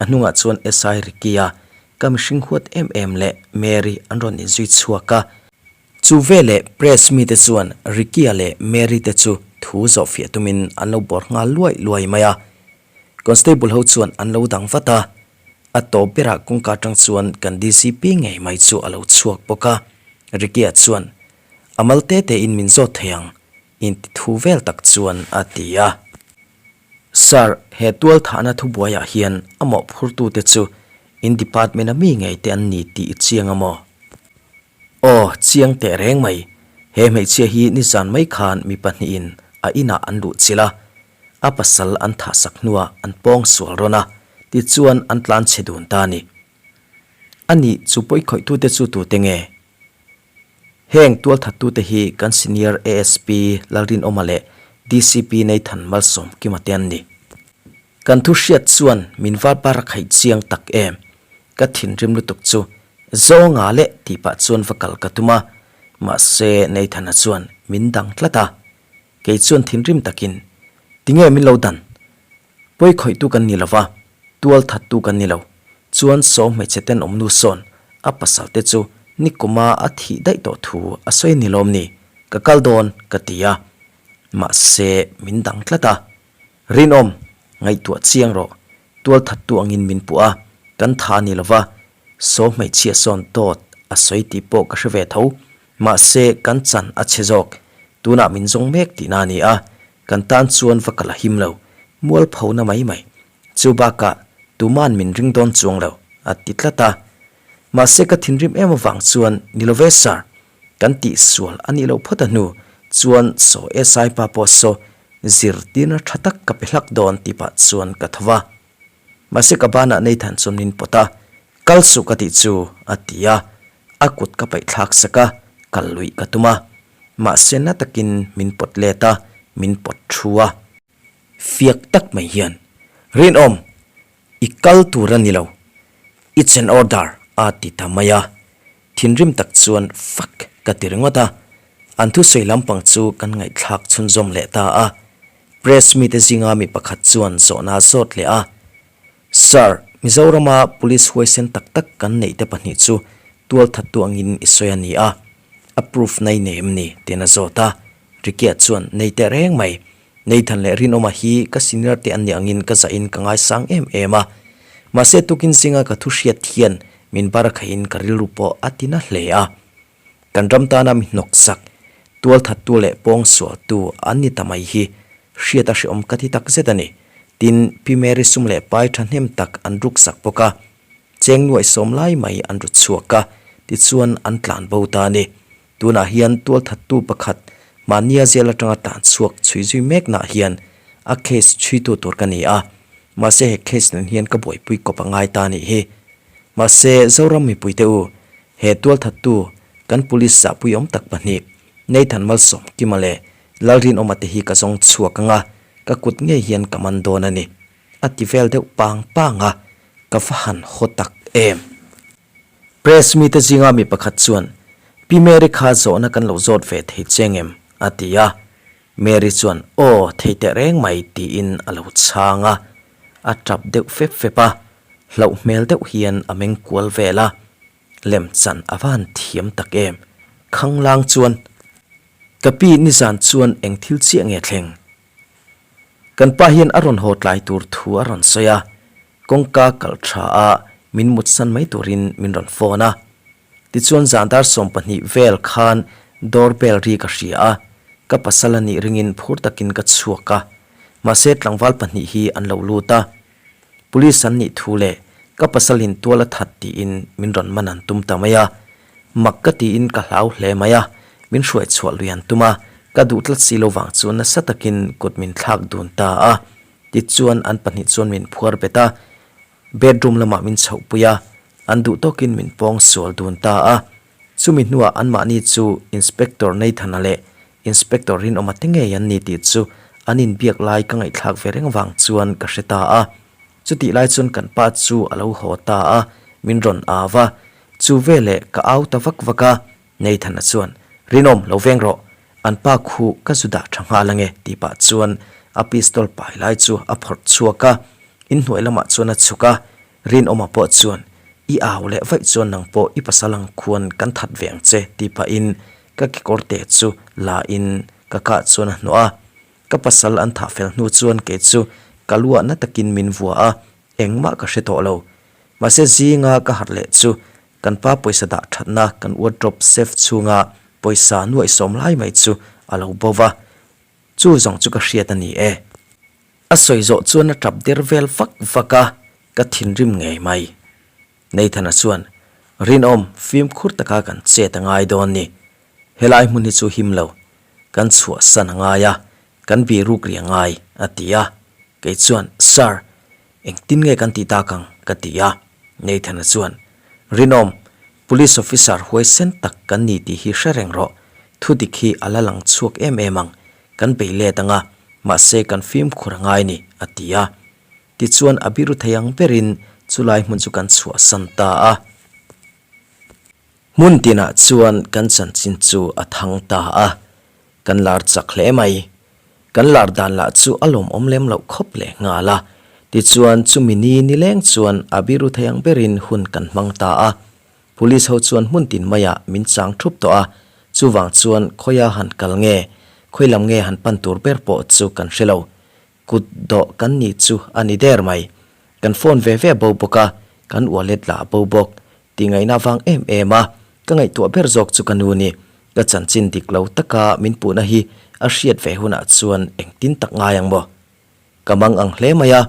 A hnungah chuan SI Ricky-a, ka mihring huat em em leh Mary an rawn inzui chhuak a. Chu veleh press mite chuan Ricky-a leh Mary te chu thu zawhfiah tumin an lo bawr nghal luai luai mai a. Constable ho chuan an lo dang vat a, a tawp berah kawngka atang chuan kan DCP ngei mai chu a lo chhuak bawk a. Ricky-a chuan, A mal te tein min zawt thei ang, inti thu vel tak chuan a ti a. Sir, he tual thahna thubuaiah hian a mawhphurtute chu in department-a mi ngei te an ni tih i chiang a maw? Aw, chiang teh reng mai. He hmeichhia hi nizan mai khan mi pahnihin a inah an luh chilh a, a pasal an thahsak hnuah an pawng sual rawn a, tichuan an tlan chhe dun ta a ni. A nih chu pawikhawih-tute chu tute nge? Heng tualthattute hi kan senior ASP Lalrinawma leh DCP Nathan Malsawmkima te an ni. Kan thu hriat chuan min va bar khaih chiang tak em? Ka thinrim lutuk chu Zawnga leh tih pah chuan va kal ka tum a, mahse Nathan-a chuan min dang tlat a. Kei chuan thinrim takin, Tinge min lo dan? Pawi khawihtu kan ni lo va, tual thattu kan ni lo. Chuan saw hmeichhe tenawm nu sawn a pasal te chu nikuma a thih daih tawh thu a sawi ni lawm ni? Ka kal dawn ka ti a, mahse min dang tlat a. Rinawm, ngaihtuah chiang rawh. Tualthattu angin min puh a, kan tha ni lova, saw hmeichhia sawn dawt a sawi tih pawh ka hre ve tho. Mahse, kan chan a chhe zawk. Tunah min zawng mek tihna a ni a, kan tan chuan va kal a him lo. Mualphona mai mai. Chu bakah, tuma'n min ring dawn chuang lo, a ti tlat a. Mahse, ka thinrim em avang chuan, Ni lo ve, Sir. Kan tih sual a nih loh phawt a hnu chuan saw SI pa pawh saw zirtirna tha tak ka pe hlak dawn tih pah chuan ka tho va. Mahse ka banah Nathan chuan min pawt a, Kal suh ka tih chu a ti a, a kut ka paih thlak sak a, kal luih ka tum a. Mahse na takin min pawt let a, min pawt thu a. Fiak tak mai hian, Rinawm, i kal tur a ni lo, it's an order a ti ta mai a. Thinrim tak chuan fuck ka ti ringawt a, an thusawi lampang chu kan ngaihthlak chhunzawm leh ta a. Press mite zinga mi pakhat chuan zawhna a zawt leh a, Sir, Mizorama police huaisen tak tak kan neih te pahnih chu tualthattu angin i sawi a ni a, a proof na i nei em ni? tiin a zawt a. Ricky-a chuan, Nei teh reng mai. Nathan leh Rinawma hi ka senior te an nih angin ka zahin ka ngaisang em em a. Mahse tukin zinga ka thu hriat hian min bar khaihin ka rilru pawh a ti na hle a. Kan ram tana mi hnawksak, tualthattu leh pawngsualtu an ni ta mai hi hriat a hreawm ka ti takzet a ni. Tin, Pi Mary sum leh pai thahnem tak an ruksak bawk a. Cheng nuaihsawm lai mai an ru chhuak a, tichuan an tlan bo ta a ni. Tunah hian tualthattu pakhat mahnia jail atanga tlan chhuak chhui zui meknaah hian a case chhuitu tur ka ni a, mahse he case nen hian ka buaipui kawp a ngai ta anih hi. Mahse Zoram mipuite u, he tualthattu kan police zahpui awm tak pahnih, Nathan Malsawmkima leh Lalrinawma te hi ka zawng chhuak anga, ka kut ngei hian ka man dawn a ni, a ti vel deuh pang pang a, ka va han haw tak em. Press mite zinga mi pakhat chuan, Pi Mary kha zawhna kan lo zawt ve thei che ngem? a ti a. Mary chuan, Aw, thei teh reng mai, tiin a lo chhang a. A tap deuh fep fep a, hlauh hmel deuh hian a meng kual vel a. Lemchan a va han thiam tak em? Khanglang chuan, Ka pi nizan chuan eng thil chiah nge thleng? Kan pa hian a rawn haw tlai tur thu a rawn sawi a, kawngka kal tha a min mutsan mai turin min rawn phone a. Tichuan zan dar 20 vel khan door bell ri ka hria a, ka pasal a nih ringin phur takin ka chhuak a, mahse tlangval pahnih hi an lo lut a. Police an nih thu leh ka pasalin tual a that tiin min rawn man an tum ta mai a. Mak ka tiin ka hlau hle mai a, min hruai chhuah lui an tum a, ka duh tlat si lo vang chu nasa takin kut min thlak dun ta a. Tichuan an pahnih chuan min phuar bet a, bedroom lamah min chhohpui a, an duh tawkin min pawng sual dun ta a. Chumi hnuah anmahni chu Inspector Nathan-a leh Inspector Rinawma te ngei an ni tih chu an inbiak lai ka ngaihthlak ve reng vang chuan ka hre ta a. Chutih lai chuan kan pa chu a lo haw ta a, min rawn au va. Chu veleh ka au ta vak vak a, Nathan-a chuan, Rinawm, lo veng rawh, an pa khu ka zu dah tha nghal ange tih pah chuan a pistol pai lai chu a phawrh chhuak a, inhnuai lamah chuan a chhuk a, Rinawma pawh chuan, I au leh vaih chuan nang pawh i pasal ang khuan kan that ve ang che, tih pahin ka kekawr te chu la in ka kah chuan a hnawh a. Ka pasal an thah fel hnu chuan kei chu ka luah na takin min vua a, engmah ka hre tawh lo. Mahse zinga ka harh leh chu kan pa pawisa dah thatna kan wardrobe safe chhunga pawisa nuaih sawm lai mai chu a lo bo va, chu zawng chu ka hriat a ni e. A sawi zawh chuan a tap der vel vak vak a, ka thinrim ngei mai. Nathan-a chuan, Rinawm, fimkhur taka kan chet a ngai dawn ni. Helai hmun hi chu him lo. Kan chhuahsan a ngai a, kan biruk ri a ngai, a ti a. Kei chuan, Sir, engtin nge kan tih tak ang? ka ti a. Nathan-a chuan, Rinawm, Police officer huaisen tak kan ni tih hi hre reng rawh. Thudik hi a la lang chhuak em em ang. Kan bei let ang a, mahse kan fimkhur a ngai ni, a ti a. Tichuan a biru thei ang berin chulai hmun chu kan chhuahsan ta a. Hmun tinah chuan kan chanchin chu a thang ta a, kan lar chak hle mai. Kan lar dan lah chu a lawmawm lem loh khawp leh nghal a. Tichuan chumi ni nileng chuan a biru thei ang berin hun kan hmang ta a. Police ho chuan hmun tin maiah min chang thup tawh a, chuvang chuan khawia han kal nge, khawi lam nge han pan tur ber pawh chu kan hre lo. Kut dawh kan nih chu a ni der mai. Kan phone ve ve bo bawk a, kan wallet lah bo bawk. Tih ngaihna vang em em a, ka ngaihtuah ber zawk chu ka nu ni. Ka chanchin dik lo taka min puhna hi a hriat ve hunah chuan engtin tak ngai ang maw? Ka mang ang hle mai a,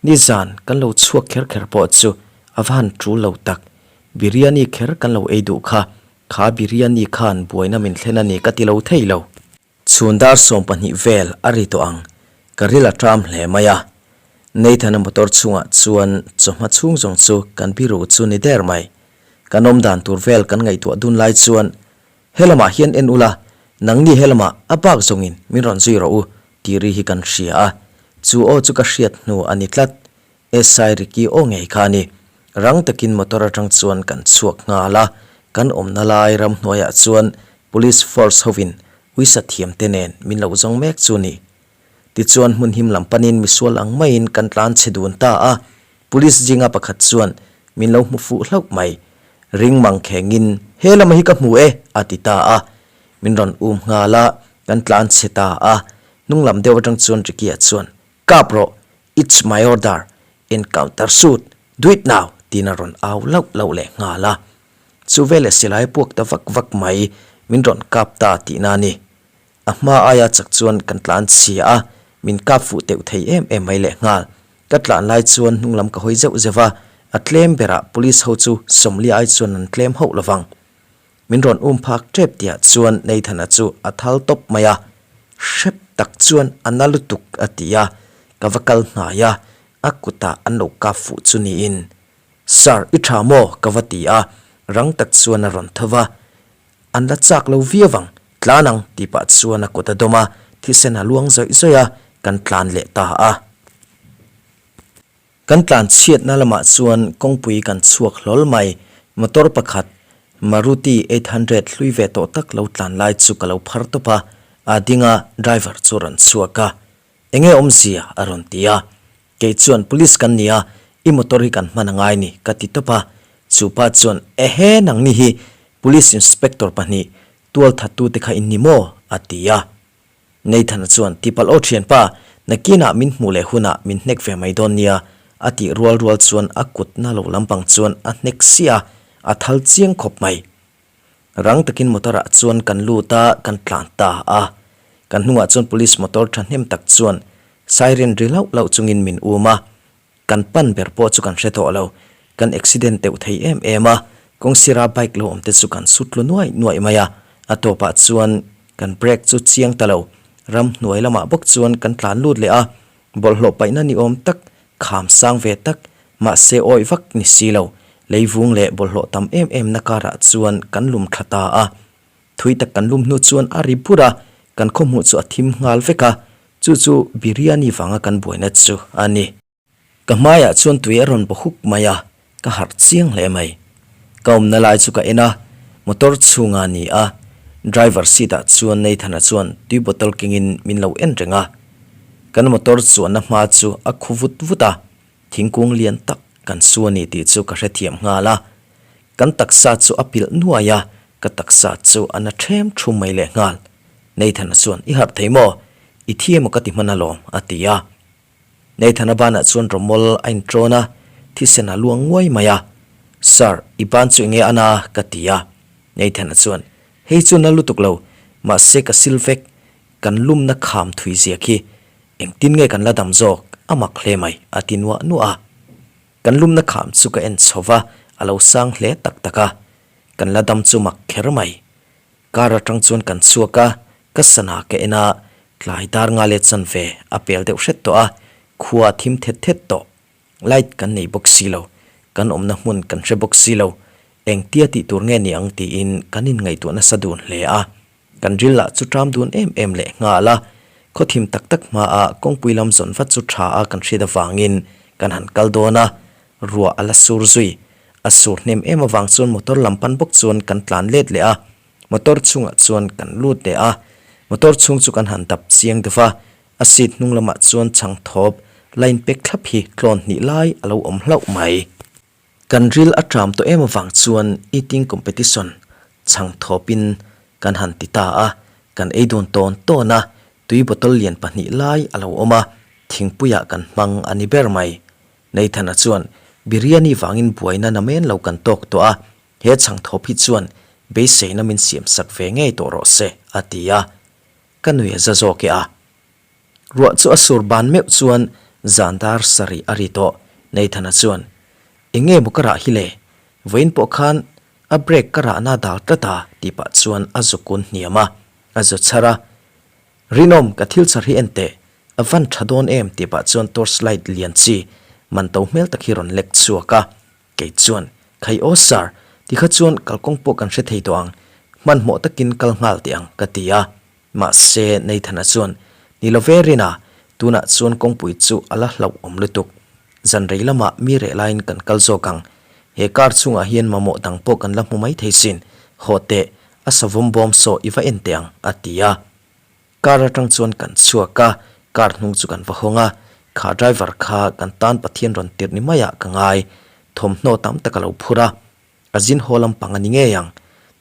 nizan kan lo chhuak kher kher pawh chu a va han tul lo tak. Biryani kher kan lo ei duh kha, kha biryani khan buaina min thlen a ni ka ti lo thei lo. Chhun dar 20 vel a ri tawh ang, ka ril a ṭam hle mai a. Nathan-a motor chhungah chuan chawhma chhung zawng chu kan biru chu ni der mai. Kan awm dan tur vel kan ngaihtuah dun lai chuan He lamah hian en ula, nangni he lamah a bak zawngin min rawn zui rawh u tih ri hi kan hria a. Chu aw chu ka hriat hnu a ni tlat. SI Ricky aw ngei kha a ni. Rang takin motor atang chuan kan chhuak nghal a, kan awmna lai ramhnuaiah chuan Police Force hovin uisa thiamte nen min lo zawng mek chu ni. Tichuan hmun him lam panin misual ang maiin kan tlan chhe dun ta a, Police zinga pakhat chuan min lo hmu fuh hlauh mai. Ring mang khengin, He lama hi ka hmu e, a ti ta a. Min rawn um nghal a, kan tlan chhe ta a. Hnung lam deuh atang chuan Ricky-a chuan, Kap rawh, it's my order, encounter shoot, do it now, tiin a rawn au lauh lauh leh nghal a. Chu veleh silai puak ta vak vak mai, min rawn kap ta tihna a ni. A hma aia chak chuan kan tlan chhia a, min kap fuh teuh thei em em mai leh nghal. Ka tlan lai chuan hnung lam ka hawi zeuh zeuh a, a tlem berah police ho chu sawmli ai chuan an tlem hauh lovang. Min rawn um phak tep tihah chuan Nathan-a chu a thal tawp mai a, hrep tak chuan a na lutuk a ti a, ka va kal hnai a, a kutah an lo kap fuh chu niin. Sir, i tha maw? ka va ti a, rang tak chuan a rawn tho va, An la chak lo viau ang, tlan ang tih pah chuan a kut a dawm a, thisen a luang zawih zawih a, kan tlan leh ta a. Kan tlan chhiatna lamah chuan kawngpui kan chhuak hlawl mai. Motor pakhat, Maruti 800 hlui ve tawh tak lo tlan lai chu ka lo phar tawp a, a ding a, driver chu a rawn chhuak a. Enge awmzia? a rawn ti a. Kei chuan Police kan ni a, i motor hi kan hman a ngai ni, ka ti tawp a. Chu pa chuan, Ehe, nangni hi Police Inspector pahnih, tualthattute kha in ni maw? a ti a. Nathan-a chuan, Tipalh aw thianpa, nakinah min hmuh leh hunah min hnek ve mai dawn nia, a tih rual rual chuan a kut na lo lampang chuan a hnek siah a, a thal chiang khawp mai. Rang takin motor ah chuan kan lut a, kan tlan ta a. Kan hnungah chuan police motor thahnem tak chuan siren ri lauh lauh chungin min um a, Kan pan ber pawh chu kan hre tawh lo. Kan accident deuh thei em em a, kawng sira bike lo awm te chu kan sut tlu nuai nuai mai a, a tawpah chuan kan brake chu chiang ta lo. Ram hnuai lamah bawk chuan kan tlan lut leh a, bawlhhlawh paihna ni awm tak, kham sang ve tak, mahse awih vak ni si lo, leivung leh bawlhhlawh tam em em na karah chuan kan lum thla ta a. Thui tak kan lum hnu chuan a ri bur a, kan khawhmuh chu a thim nghal vek a, Chu chu biryani vanga kan buaina chu a ni. Ka hmaiah chuan tui a rawn bawhuk mai a, ka harh chiang hle mai. Ka awmna lai chu ka en a, motor chhunga ni a, driver seat ah chuan Nathan-a chuan tui bottle kengin min lo en reng a. Kan motor chuanna hma chu a khu vut vut a, thingkung lian tak kan su a ni tih chu ka hrethiam nghal a. Kan taksa chu a pilh nuai a, ka taksa chu a na ṭhem ṭhum mai lehnghal. Nathan-a chuan, I harh thei maw? I thi emaw ka ti hman alawm, a ti a. Nathan-a banah chuan rawmawl a inṭawn a, thisen a luang nguai mai a. Sir, i ban chu enge a na? ka ti a. Nathan-a chuan, Hei chu na lutuk lo, mahse ka sil vek, kan lumna kham thui zia khi engtin nge kan la dam zawk, a mak hle mai, a ti nuah nuah a. Kan lumna kham chu ka en chho va, a lo sang hle tak tak a. Kan la dam chu mak kher mai. Car atang chuan kan chhuak a, ka sana ka en a, tlai dar nga let chan ve a pel deuh hret tawh a, khua a thim thet thet tawh. Light kan nei bawk si lo, kan awmna hmun kan hre bawk si lo, engtia tih tur nge ni ang tiin kan inngaihtuah nasa dun hle a. Kan ril lah chu ṭam dun em em leh nghal a, khaw thim tak tak hmaah kawngpui lam zawn vat chu ṭha a kan hriat avangin kan han kal dawn a, ruah a la sur zui. A sur hnem em avang chuan motor lam pan bawk chuan kan tlan let leh a, motor chhungah chuan kan lut leh a, motor chhung chu kan han dap chiang deuh a, a seat hnung lamah chuan chhang thawp line pek thlap hi tlawn hnih lai a lo awm hlauh mai. Kan ril a ṭam tawh em avang chuan eating competition chhang thawpin kan han ti ta a, kan ei dun tawn tawn a, tui bottle lian pahnih lai a lo awm a, thingpuiah kan hmang a ni ber mai. Nathan-a chuan biryani vangin buaina namen lo kan tawk tawh a, he chhang thawp hi chuan beiseina min siam sak ve ngei tawh rawh se, a ti a. Ka nui a za zawk e a. Ruah chu a sur ban meuh chuan zan dar sarih a ri tawh. Nathan-a chuan, Eng nge maw ka rah hi le? Vawiin pawh khan a brake ka rahna dal tlat a, tih pah chuan a zu kun hniam a, a zu chhar a. Rinawm, ka thil chhar hi en teh, a van tha dawn em tih pah chuan torch light lian chi man to hmel tak hi rawn lek chhuak a. Kei chuan, Khai aw sir, tikha chuan kalkawng pawh kan hre thei tawh ang, hmanhmawh takin kal nghal teh ang, ka ti a. Mahse, Nathan-a chuan, Ni lo ve Rina, tunah chuan kawngpui chu a la hlauh awm lutuk. Zan rei lamah mi reh laiin kan kal zawk ang. He car chhungah hian mamawh dang pawh kan la hmu mai thei sin. Haw teh, a savawm bawm saw i va en teh ang, a ti a. Car atang chuan kan chhuak a, car hnung chu kan va hawng a. Kha driver kha kan tan Pathian rawn tirh ni maiah ka ngai. Thawmhnaw tam tak a lo phur a. A zin haw lampang a ni ngei ang.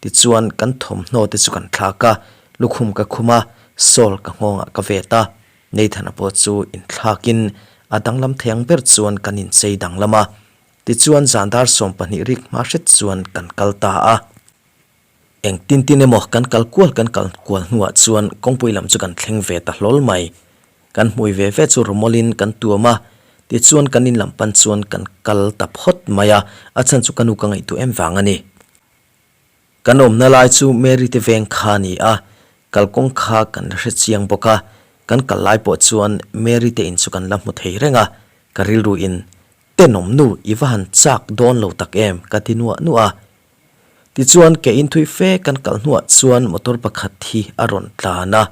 Tichuan, kan thawmhnaw te chu kan thlak a, lukhum ka khum a, sawl ka nghawngah ka vet a. Nathan-a pawh chu inthlakin a danglam thei ang ber chuan kan inchei danglam a. Tichuan, zan dar 12 rik hma hret chuan kan kal ta a. Eng tin tin emaw kan kal kual kan kal kual hnuah chuan kawngpui lam chu kan thleng ve ta hlawl mai. Kan hmui ve ve chu rawmawlin kan tuam a, tichuan kan in lam pan chuan kan kal ta phawt mai a, a chhan chu ka nu ka ngaihtuah em vang a ni. Kan awmna lai chu Mary te veng kha a ni a, kalkawng kha kan la hre chiang bawk a, kan kal lai pawh chuan Mary te in chu kan la hmu thei reng a, ka rilru in, Tenawm nu i va han chak dawn lo tak em ka ti nuah nuah a. Tichuan ke in thui fe kan kal hnuah chuan motor pakhat hi a rawn tlan a,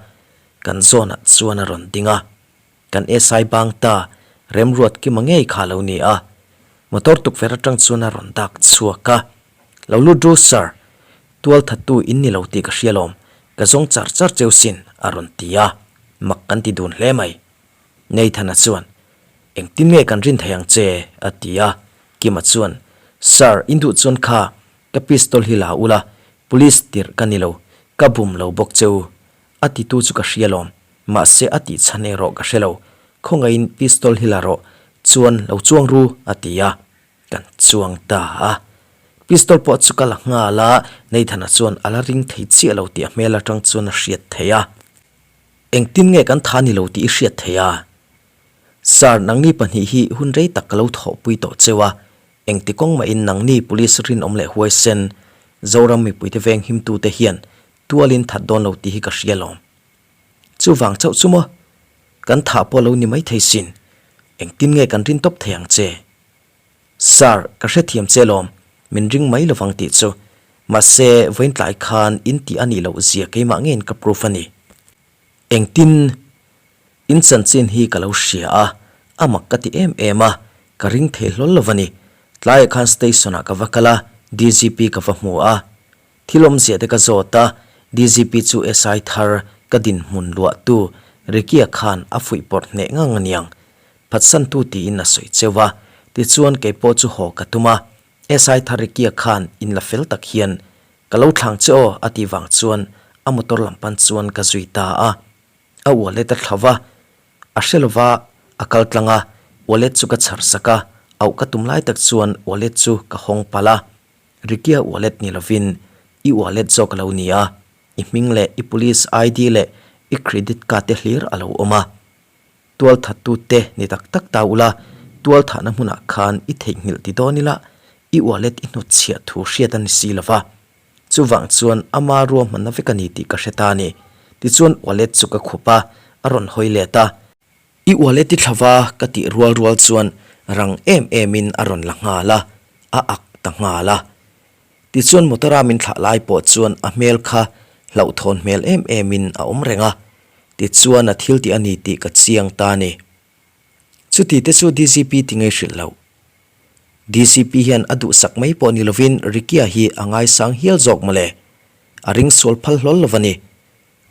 Kan zawnah chuan a rawn ding a. Kan SI bang ta, Remruatkima ngei kha lo ni a. Motor tukverh atang chuan a rawn dak chhuak a. Lo lut ru sir, tual thattu in ni lo tih ka hria lawm, ka zawng char char cheu sin a rawn ti a, mak kan ti dun hle mai. Nathan-a chuan, Engtin nge kan rin thei ang che? a ti a, Kima chuan, Sir, in duh chuan kha ka pistol hi la ula, police tirh ka ni lo, ka bum lo bawk cheu. A titu chu ka hria lawm, mahse a tih chhan erawh ka hre lo, khawngaihin pistol hi la rawh, chuan lo chuang ru, a ti a. Kan chuang ta a. Pistol pawh chu ka la nghal a, Nathan-a chuan a la ring thei chiah lo tih a hmel atang chuan a hriat thei a. Engtin nge kan tha ni lo tih i hriat thei a? Sir, nangni pahnih hi hun rei tak ka lo thawhpui tawh cheu a, engti kawng mahin nangni police rinawm leh huaisen, Zoram mipuite veng himtute hian tualin that dawn lo tih hi ka hria lawm. Chuvang chauh chu maw? Kan thah pawh lo ni maithei sin. Engtin nge kan rin tawp thei ang che? Sir, ka hrethiam che lawm, min ring mai lovang tih chu. Mahse, vawiin tlai khan in tih a nih loh zia keimah ngeiin ka proof a ni. Engtin? In chanchin hi ka lo hria a, a mak ka ti em em a, ka ring thei hlawl lo va ni. Tlaiah khan station ah ka va kal a, DGP ka va hmu a. Thil awmzia te ka zawt a, DGP chu SI thar ka dinhmun luahtu Ricky-a khan a fuih pawrh hneh ngang aniang. Phatsantu tiin a sawi cheu a, tichuan kei pawh chu haw ka tum a, SI thar Ricky-a khan in la fel tak hian ka lo thlang che aw a tih vang chuan a motor lam pan chuan ka zui ta a. A wallet a thla va, a hre lova a kal tlang a, wallet chu ka chhar sak a, auh ka tum lai tak chuan wallet chu ka hawng palh a. Ricky-a wallet ni lovin i wallet zawk a lo ni a, i hming leh i police ID leh i credit card te hlir a lo awm a. Tualthattu te ni tak tak ta ula, tualthahna hmunah khan i theihnghilh ti dawn ila, i wallet i hnutchhiah thu hriat a ni si lova. Chuvang chuan ama ruahmanna vek a ni tih ka hre ta a ni. Tichuan wallet chu ka khup a, a rawn hawi let a. I wallet i thla va ka tih rual rual chuan rang em em in a rawn la nghal a, a ak ta nghal a. Tichuan motor a min thlah lai pawh chuan a hmel kha hlauhthawn hmel em em in a awm reng a, tichuan a thil tih a ni tih ka chiang ta a ni. Chuti te chu DCP ti ngei hrilh loh. DCP hian a duhsak mai pawh ni lovin Ricky-a hi a ngaisang hial zawk mawle. A ring sual phal hlawl lo va ni.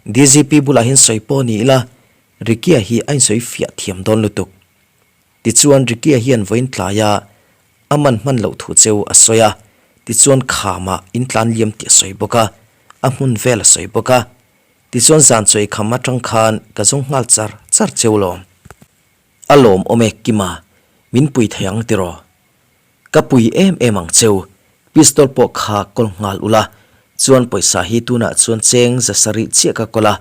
DGP bulah hian sawi pawh ni ila, Ricky-a hi a insawi fiah thiam dawn lutuk. Tichuan Ricky-a hian vawiin tlaia a man hman loh thu cheu a sawi a, tichuan khamah in tlan liam tih a sawi bawk a, a hmun vel a sawi bawk a. Tichuan zan chawi kham atang khan ka zawng nghal char char cheu lawm. A lawm awm e Kima, min pui thei ang tiraw? Ka pui em em ang cheu, pistol pawh kha kawl nghal ula, chuan pawisa hi tunah chuan cheng za sarih chiah ka kawl a,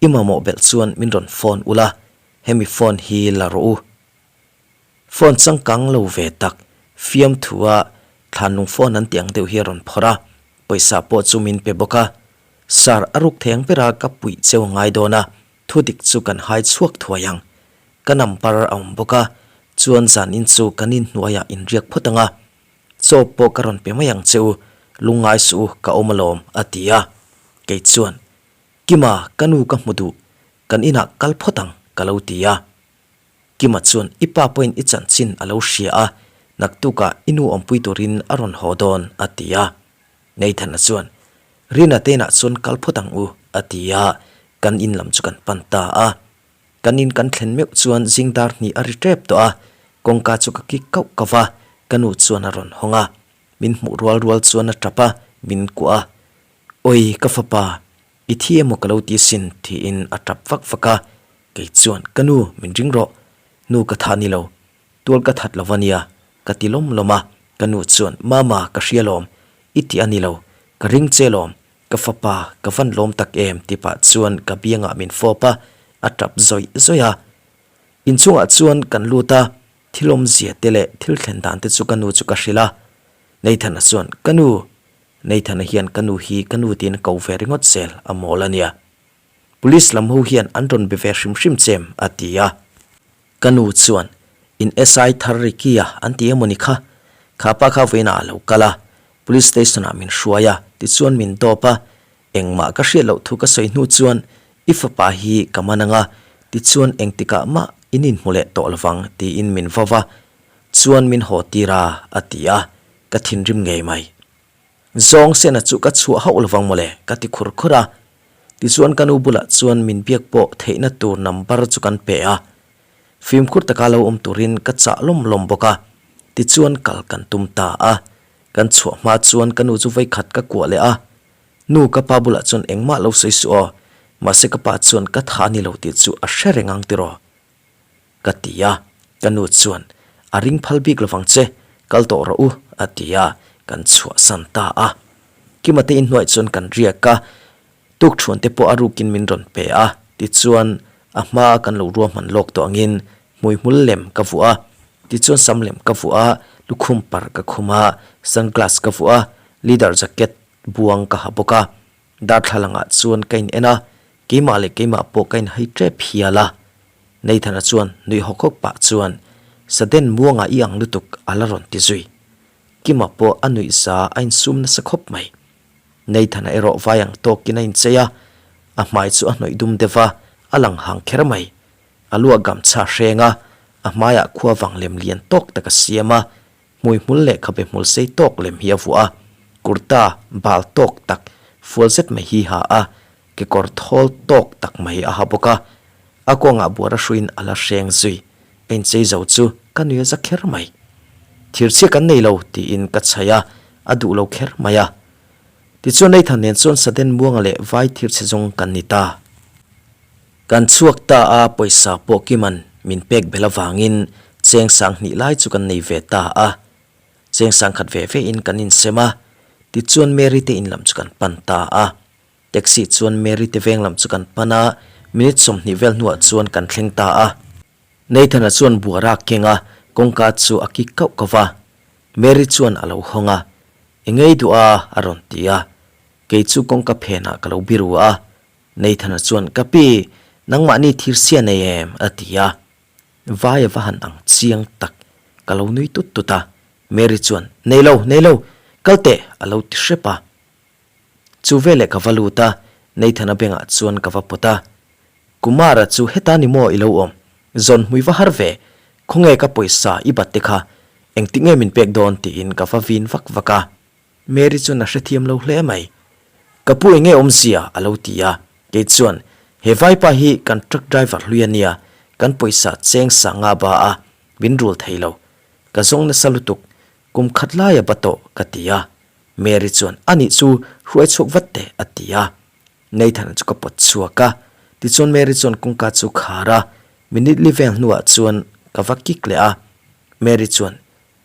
i mamawh belh chuan min rawn phone ula, hemi phone hi la rawh u. Phone changkang lo ve tak, fiamthua thlanlung phone an tih ang deuh hi a rawn phawrh a, pawisa pawh chu min pe bawk a. Sir, a ruk thei ang bera ka puih cheu a ngai dawn a, Thu dik chu kan hai chhuak thuai ang. Ka number a awm bawk a, chuan zanin chu kan inhnuaiah inriak phawt ang a. Chaw pawh ka rawn pe mai ang che u, lungngai suh u, ka awm alawm, a ti a. Kei chuan, Kima, ka nu ka hmu duh, kan inah kal phawt ang, ka lo ti a. Kima chuan, I pa pawhin i chanchin a lo hria a, naktukah i nu awmpui turin a rawn haw dawn, a ti a. Nathan-a chuan, Rina te inah chuan kal phawt ang u, a ti a, kan in lam chu kan pan ta a. Kan in kan thlen meuh chuan zing dar hnih a ri tep tawh a, kawngka chu ka kik kauh kauh va, ka nu chuan a rawn hawng a. Min hmuh rual rual chuan a tap a, min kuah a. Awi, ka fapa, i thi emaw ka lo ti sin, tiin a tap vak vak a. Kei chuan, Ka nu, min ring rawh. Nu ka tha ni lo, Tual ka that lo va nia, ka ti lawm lawm a, ka nu chuan, Mama, ka hria lawm, i ti a ni lo, ka ring che lawm, ka fapa, ka van lawm tak em ti pah chuan ka biangah min fawp a, a tap zawih zawih a. Inchungah chuan kan lut a, thil awmzia te leh thil thlen dan te chu ka nu chu ka hrilh a. Nathan-a chuan, Ka nu, Nathan-a hian ka nu hi ka nu tiin a ko ve ringawt zel a mawl a nia. Police lam ho hian an rawn be ve hrim hrim chem, a ti a. Ka nu chuan, In SI thar Ricky-a an ti emaw ni kha? Kha pa kha vawiinah a lo kal a, Police Station-ah min hruai a, tichuan min dawp a. Engmah ka hriat loh thu ka sawi hnu chuan, I fapa hi ka man ang a, tichuan engtikah mah In inhmu leh tawh lovang tiin min vau va, chuan min haw tir a, a ti a, ka thinrim ngei mai. Zawng sena chu ka chhuah hauh lovang mawle, ka ti khur khur a. Tichuan ka nu bulah chuan min biak pawh theihna tur number chu kan pe a. Fimkhur taka lo awm turin ka chah lawm lawm bawk a. Tichuan kal kan tum ta a. Kan chhuah hma chuan ka nu chu vawikhat ka kuah leh a. Nu ka pa bulah chuan engmah lo sawi suh aw, mahse ka pa chuan ka tha ni lo tih chu a hre reng ang tiraw? Ka ti a, ka nu chuan a ring phal bik lovang che, kal tawh rawh u a ti a, kan chhuahsan ta a. Kima te inhnuai chuan kan riak a, tukthuan te pawh a rukin min rawn pe a, tichuan a hmaa kan lo ruahman lawk tawh angin hmuihmul lem ka vuah a, tichuan sam lem ka vuah a, lukhum par ka khum a, sunglass ka vuah a, leather jacket Buang ka ha bawk a, darthlalangah chuan ka in en a, keimah leh keimah pawh ka in hai tep hial a. Nathan-a chuan nuih hawk hawk pah chuan, Sudden muangah i ang lutuk a la rawn ti zui. Kima pawh a nuih za a insum nasa khawp mai. Nathan-a erawh vai ang tawkin a inchei a, a hmai chu a hnawih dum deuh a, a lang hang kher mai. A lu a gamchha hreng a, a hmaiah khua vang lem lian tawk tak a siam a, Hmuihmul leh khabe hmul sei tawk lem hi a vuah a, kurta bal tawk tak fual zet mai hi ha a, kekawr thawl tawk tak mai a ha bawk a. A kawngah buar a hruiin a la hreng zui. A inchei zo chu ka nui a za kher mai. Thirchhia kan nei lo tiin ka chhaih a, a duh lo kher mai a. Tichuan Nathan nen chuan Sudden Muanga leh Vai thirchhe zawng kan ni ta. Kan chhuak ta a, pawisa pawh Kiman min pek belh avangin cheng sanghnih lai chu kan nei ve ta a. Cheng sangkhat ve ve in kan insem a, tichuan Mary te in lam chu kan pan ta a. Taxi chuan Mary te veng lam chu kan pan a, minute 20 vel hnuah chuan kan thleng ta a. Nathan-a chuan buara a keng a, kawngka chu a kik kauh kauh va. Mary chuan a lo hawng a, Engei duh a? a rawn ti a. Kei chu kawngka phenah ka lo biru a, Nathan-a chuan, Ka pi, nangmahni thirsia nei em? a ti a. Vai a va han ang chiang tak, ka lo nui tut tut a. Mary chuan, Nei lo, nei lo, kal teh, a lo ti hrep a. Chu veleh ka va lut a, Nathan-a bengah chuan ka va pawt a. Kumara chu heta ni maw i lo awm? Zawn hmui va har ve, khawnge ka pawisa i bat te kha, engtik nge min pek dawn tiin ka va vin vak vak a. Mary chuan a hrethiam lo hle mai. Ka pu enge awmzia a lo ti a, kei chuan, He vaipa hi kan truck driver hlui a nia, kan pawisa cheng sa nga ba a, min rul thei lo. Ka zawng nasa lutuk, kum khat laia ba tawh ka ti a. Mary chuan, A nih chu, hruai chhuak vat teh a ti a. Nathan-a chu ka pawt chhuak a, tichuan Mary chuan kawngka chu khar a, minute li vel hnuah chuan ka va kik leh a. Mary chuan,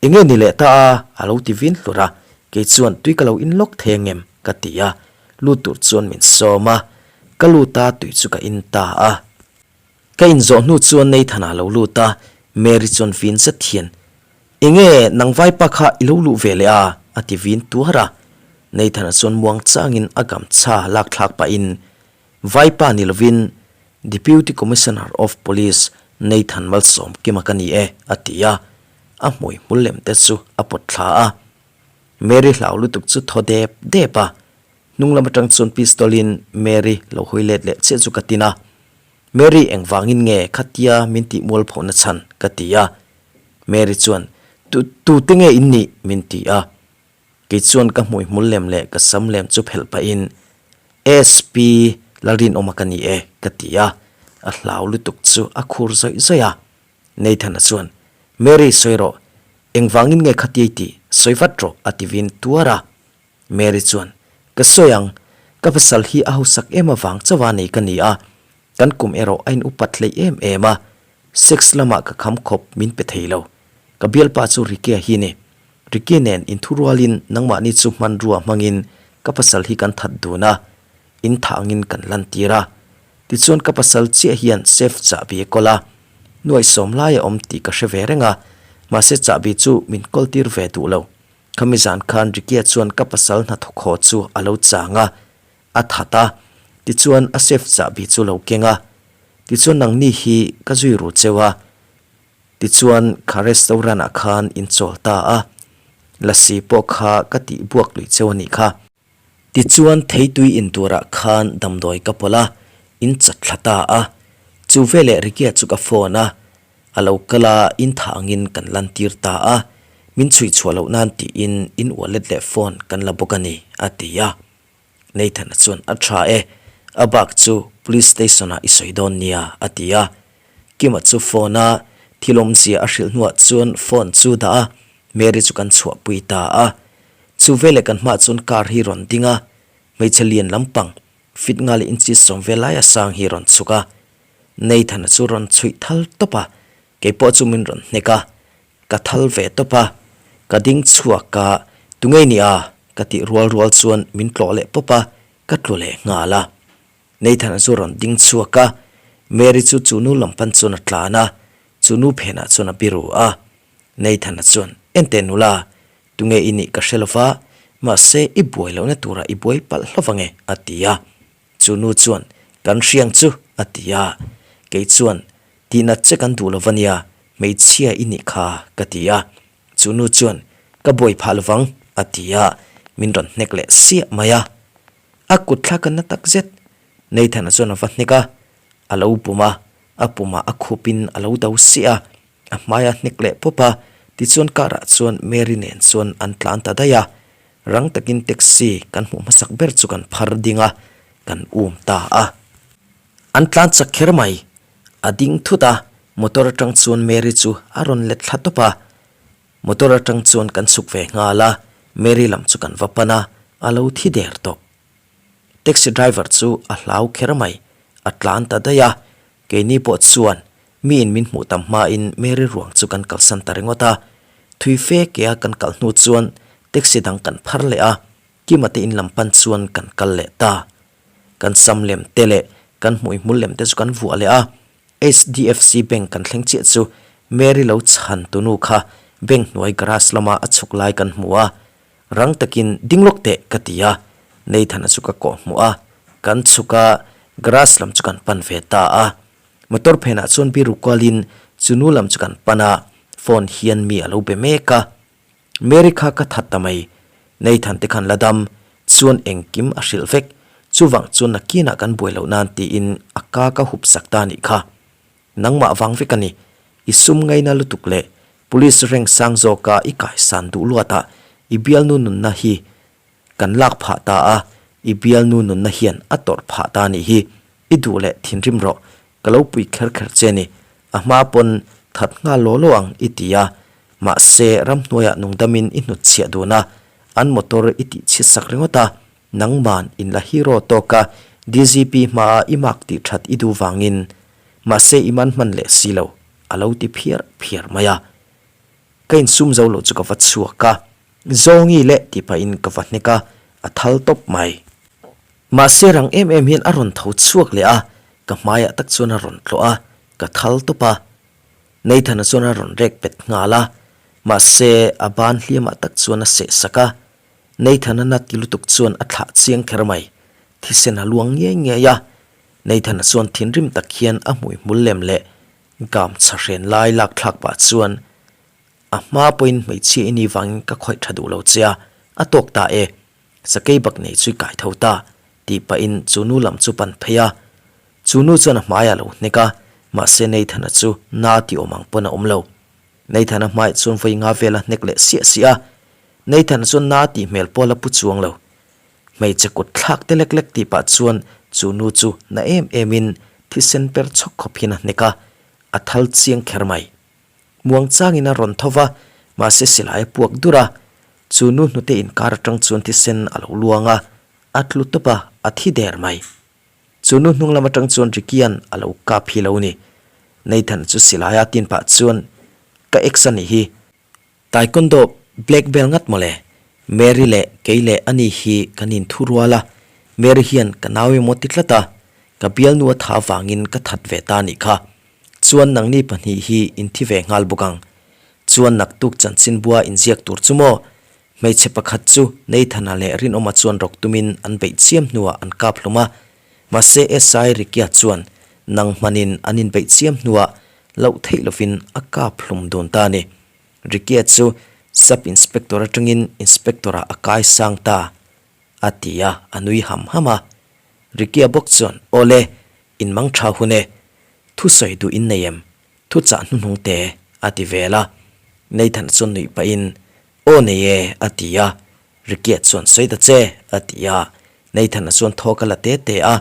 Enge ni leh ta a? a lo ti vin hlur a, kei chuan tui ka lo in lawk thei angem? ka ti a, lut tur chuan min sawm a, ka lut a tui chu ka in ta a. Ka in zawh hnu chuan Nathan-a lo lut a, Mary chuan vin zet hian, Enge nang vaipa kha i lo luh ve leh a? a ti vin tuar a, Nathan-a chuan muang changin a gamchha lak thlak pahin, Vaipa ni lovin Deputy Commissioner of Police Nathan Malsawmkima ka ni e, a ti a, a hmui hmul lem te chu a pawt thla a. Mary hlau lutuk chu thaw dep dep a, hnung lam atang chuan pistol in Mary lo hawi let leh chiah chu ka tin a, Mary engvangin nge khatia min tih mualphohna chhan? ka ti a. Mary chuan, Tu, tute nge in nih? min ti a. Kei chuan ka hmui hmul lem leh ka sam lem chu phelh pahin, SP Lalrinawma ka ni e, ka ti a. A hlau lutuk chu a khur zawih zawih a. Nathan-a chuan, Mary sawi rawh, engvangin nge khatiai tih sawi vat rawh, a ti vin tuar a. Mary chuan, Ka sawi ang, ka pasal hi a hausak em avang chauha nei ka ni a, kan kum erawh a in upat hleih em em a, sex lamah ka kham khawp min pe thei lo. Ka bialpa chu Ricky-a hi ni. Ricky nen inthurualin nangmahni chu hmanrua hmangin ka pasal hi kan that dun a, in thah angin kan lantir a. Tichuan ka pasal chiah hian safe chahbi a kawl a, nuaihsawm lai a awm tih ka hre ve reng a, mahse chahbi chu min kawltir ve duh lo. Khami zan khan Ricky-a chuan ka pasal hnathawk haw chu a lo chang a, a that a, tichuan a safe chahbi chu lo keng a. Tichuan nangni hi ka zui ru cheu a. Tichuan kha restaurant ah khan in chawl ta a, lasi pawh kha ka tih buak lui cheu a nih kha. Tichuan theitui in turah khan damdawi ka pawlh a, in chat thla ta a. Chu veleh Ricky-a chu ka phone a. A lo kal a, in thah angin kan lantir ta a, min chhui chhuah loh nan tiin in wallet leh phone kan la bawk a ni, a ti a. Nathan-a chuan a tha e, a bak chu police station-ah i sawi dawn nia, a ti a. Kima chu phone a thil awmzia a hrilh hnuah chuan phone chu dah a, Mary chu kan chhuahpui ta a. Chu veleh kan hmaah chuan car hi rawn ding a, hmeichhe lian lampang fit nga leh inchi sawm vel laia sang hi rawn chhuk a. Nathan-a chu rawn chhuih thal tawp a, keipawh chu min rawn hnek a, ka thal ve tawp a, ka ding chhuak a, tunge ni a? ka tih rual rual chuan min tlawh leh pawp a, ka tlu leh nghal a. Nathan-a chu rawn ding chhuak a, Mary chu chu nu lam pan chuan a tlan a, chu nu phenah chuan a biru a. Nathan-a chuan, Enteh nula, tunge i nih ka hre lova, mahse i buai lohna turah i buai palh hlauh ange, a ti a. Chu nu chuan, Kan hriang chu, a ti a. Kei chuan, Tihnat che kan duh lo va nia, hmeichhia i nih kha, ka ti a. Chu nu chuan, Ka buai phah lovang, a ti a, min rawn hnek leh siah mai a. A kut thla ka na tak zet. Nathan-a chuan a va hnek a, a lo pum a, a pumah a khupin a lo do siah a, a hmai a hnek leh pawp a, tichuan car ah chuan Mary nen chuan an tlan ta daih a, rang takin taxi kan hmuh hmasak ber chu kan phar ding a, kan um ta a. An tlan chak kher mai, a ding thut a, motor atang chuan Mary chu a rawn let thla tawp a, motor atang chuan kan chhuk ve nghal a, Mary lam chu kan va pan a, a lo thi der tawh. Taxi driver chu a hlau kher mai, a tlan ta daih a, keini pawh chuan miin min hmuh tam hmain Mary ruang chu kan kalsan ta ringawt a. Thui fe kea kan kal hnu chuan taxi dang kan phar leh a, Kima te in lam pan chuan kan kal leh ta. Kan sam lem te leh kan hmuihmul lem te chu kan vuah leh a, HDFC bank kan thleng chiah chu Mary lo chhan tunu kha bank hnuai garage lama a chhuk lai kan hmu a, Rang takin ding lawk teh ka ti a, Nathan-a chu ka kawh hmuh a, kan chhuk a, garage lam chu kan pan ve ta a. Motor phenah chuan biru kualin chu nu lam chu kan pan a, phone hian mi a lo be mek a. Mary kha ka that ta mai, Nathan te khan la dam, chuan engkim a hrilh vek, chuvang chuan nakinah kan buai loh nan tiin a ka ka hup sak ta nih kha. Nangmah vang vek a ni. I sum ngaina lutuk leh Police rank sang zawka i kaisan duh luatah i bialnu nunna hi kan lak phah ta a, i bialnu nunna hian a tawrh phah ta nih hi. I duh leh thinrim rawh, ka lo pui kher kher che ni. A hma pawn that nghal law law ang i ti a, mahse ramhnuaiah nungdamin i hnutchhiah dun a, an motor i tihchhiat sak ringawt a, Nangman in la hero tawk a, DGP hmaa i mark tih that i duh vangin mahse i man hman leh si lo, a lo ti phiar phiar mai a. Ka insum zo lo chu ka va chhuak a, Zawngi leh tih pahin ka va hnek a, a thal tawp mai. Mahse rang em em hian a rawn tho chhuak leh a, ka hmaiah tak chuan a rawn tlawh a, ka thal tawp a. Nathan-a chuan a rawn rek pet nghal a, mahse a ban hliamah tak chuan a seh sak a, Nathan-a na ti lutuk chuan a thlah chiang kher mai. Thisen a luang ngiai ngiai a. Nathan-a chuan thinrim tak hian a hmui hmul lem leh gam chhahren lai lak thlak pah chuan a hma pawhin hmeichhia i ni vangin ka khawih tha duh lo che a, a tawk ta e. Sakei bak nei chu i kai tho ta, tih pahin chu nu lam chu pan phei a. Chu nu chuan a hmaiah a lo hnek a, mahse Nathan-a chu na ti awm ang pawn a awm lo. Nathan-a hmaiah chuan vawi nga vel a hnek leh siah siah a. Nathan chuan na tih hmel pawh la pu chuang lo. Hmeichhe kut thlak te lek lek tih pah chuan chu nu chu na em em in thisen per chhawk khawp hian a hnek a, a thal chiang kher mai. Muang changin a rawn tho va, mahse silai a puak dur a, chu nu hnute inkar atang chuan thisen a lo luang a, a tlu tawp a, a thi der mai. Chu nu hnung lam atang chuan Ricky'an a lo kap hi lo ni. Nathan chu silai a tin pah chuan, Ka ex a nih hi, Taekwondo black belt ngat mawle, Mary leh kei leh ani hi kan inthu rual a, Mary hian ka nau emaw ti tlat a, ka bialnu a tha vangin ka that ve ta anih kha. Chuan nangni pahnih hi inthi ve nghal bawk ang. Chuan naktuk chanchinbua inziak tur chu maw? Hmeichhe pakhat chu Nathan-a leh Rinawma chuan rawk tumin an beih chiam hnuah an kap hlum a, mahse SI Rikia chuan nang hmanin an inbeih chiam hnuah loh theih lovin a kap hlum dun ta a ni. Rikia chu Sub Inspector atangin Inspector-ah a kai sang ta, a ti a, a nui ham ham a. Rikia bawk chuan, Awle, in mang tha hun e. Thusawi duh in nei em? Thuchah hnuhnung te a ti vel a. Nathan chuan nuih pahin, Aw nei e, a ti a. Ricky-a chuan sawi ta che, a ti a. Nathan-a chuan thawk a la te te a.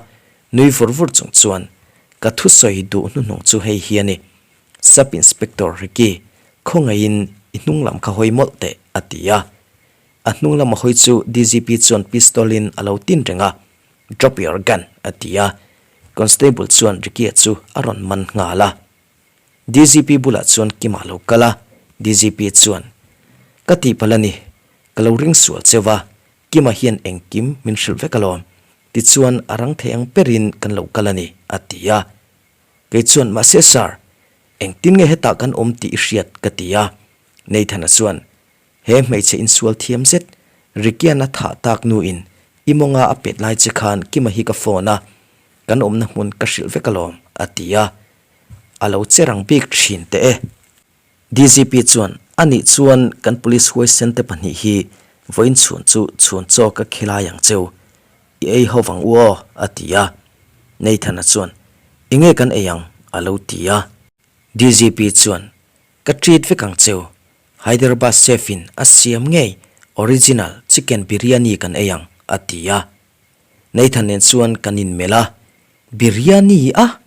Nui vur vur chung chuan, Ka thusawi duh hnuhnung chu hei hi a ni. Sub Inspector Ricky, khawngaihin i hnung lam kha hawi mawlh teh, a ti a. A hnung lama hawi chu DGP chuan pistol-in a lo tin reng a. Drop your gun, a ti a. Constable chuan Ricky-a chu a rawn man nghal a. DGP bulah chuan Kima lo kal a, DGP chuan, Ka tihpalh a ni, ka lo ring sual cheu va, Kima hian engkim min hrilh vek alawm, tichuan a rang thei ang berin kan lo kal a ni, a ti a. Kei chuan, Mahse sir, engtin nge hetah kan awm tih i hriat? ka ti a. Nathan-a chuan, He hmeichhe insual thiam zet, Rikian a thah tak nuin i mawnga a pet lai che khan Kima hi ka phone a, kan awmna hmun ka hrilh vek alawm, a ti a. A lo che rang bik thin teh e. DGP chuan, A nih chuan kan police huaisen te pahnih hi vawiin chhun chu chhun chaw ka khilai ang cheu. I ei ho vang u aw, a ti a. Nathan-a chuan, Enge kan ei ang? a lo ti a. DGP chuan, Ka treat vek ang cheu. Hyderabad chef in a siam ngei original chicken biryani kan ei ang, a ti a. Nathan nen chuan kan inmelh a, Biryani a?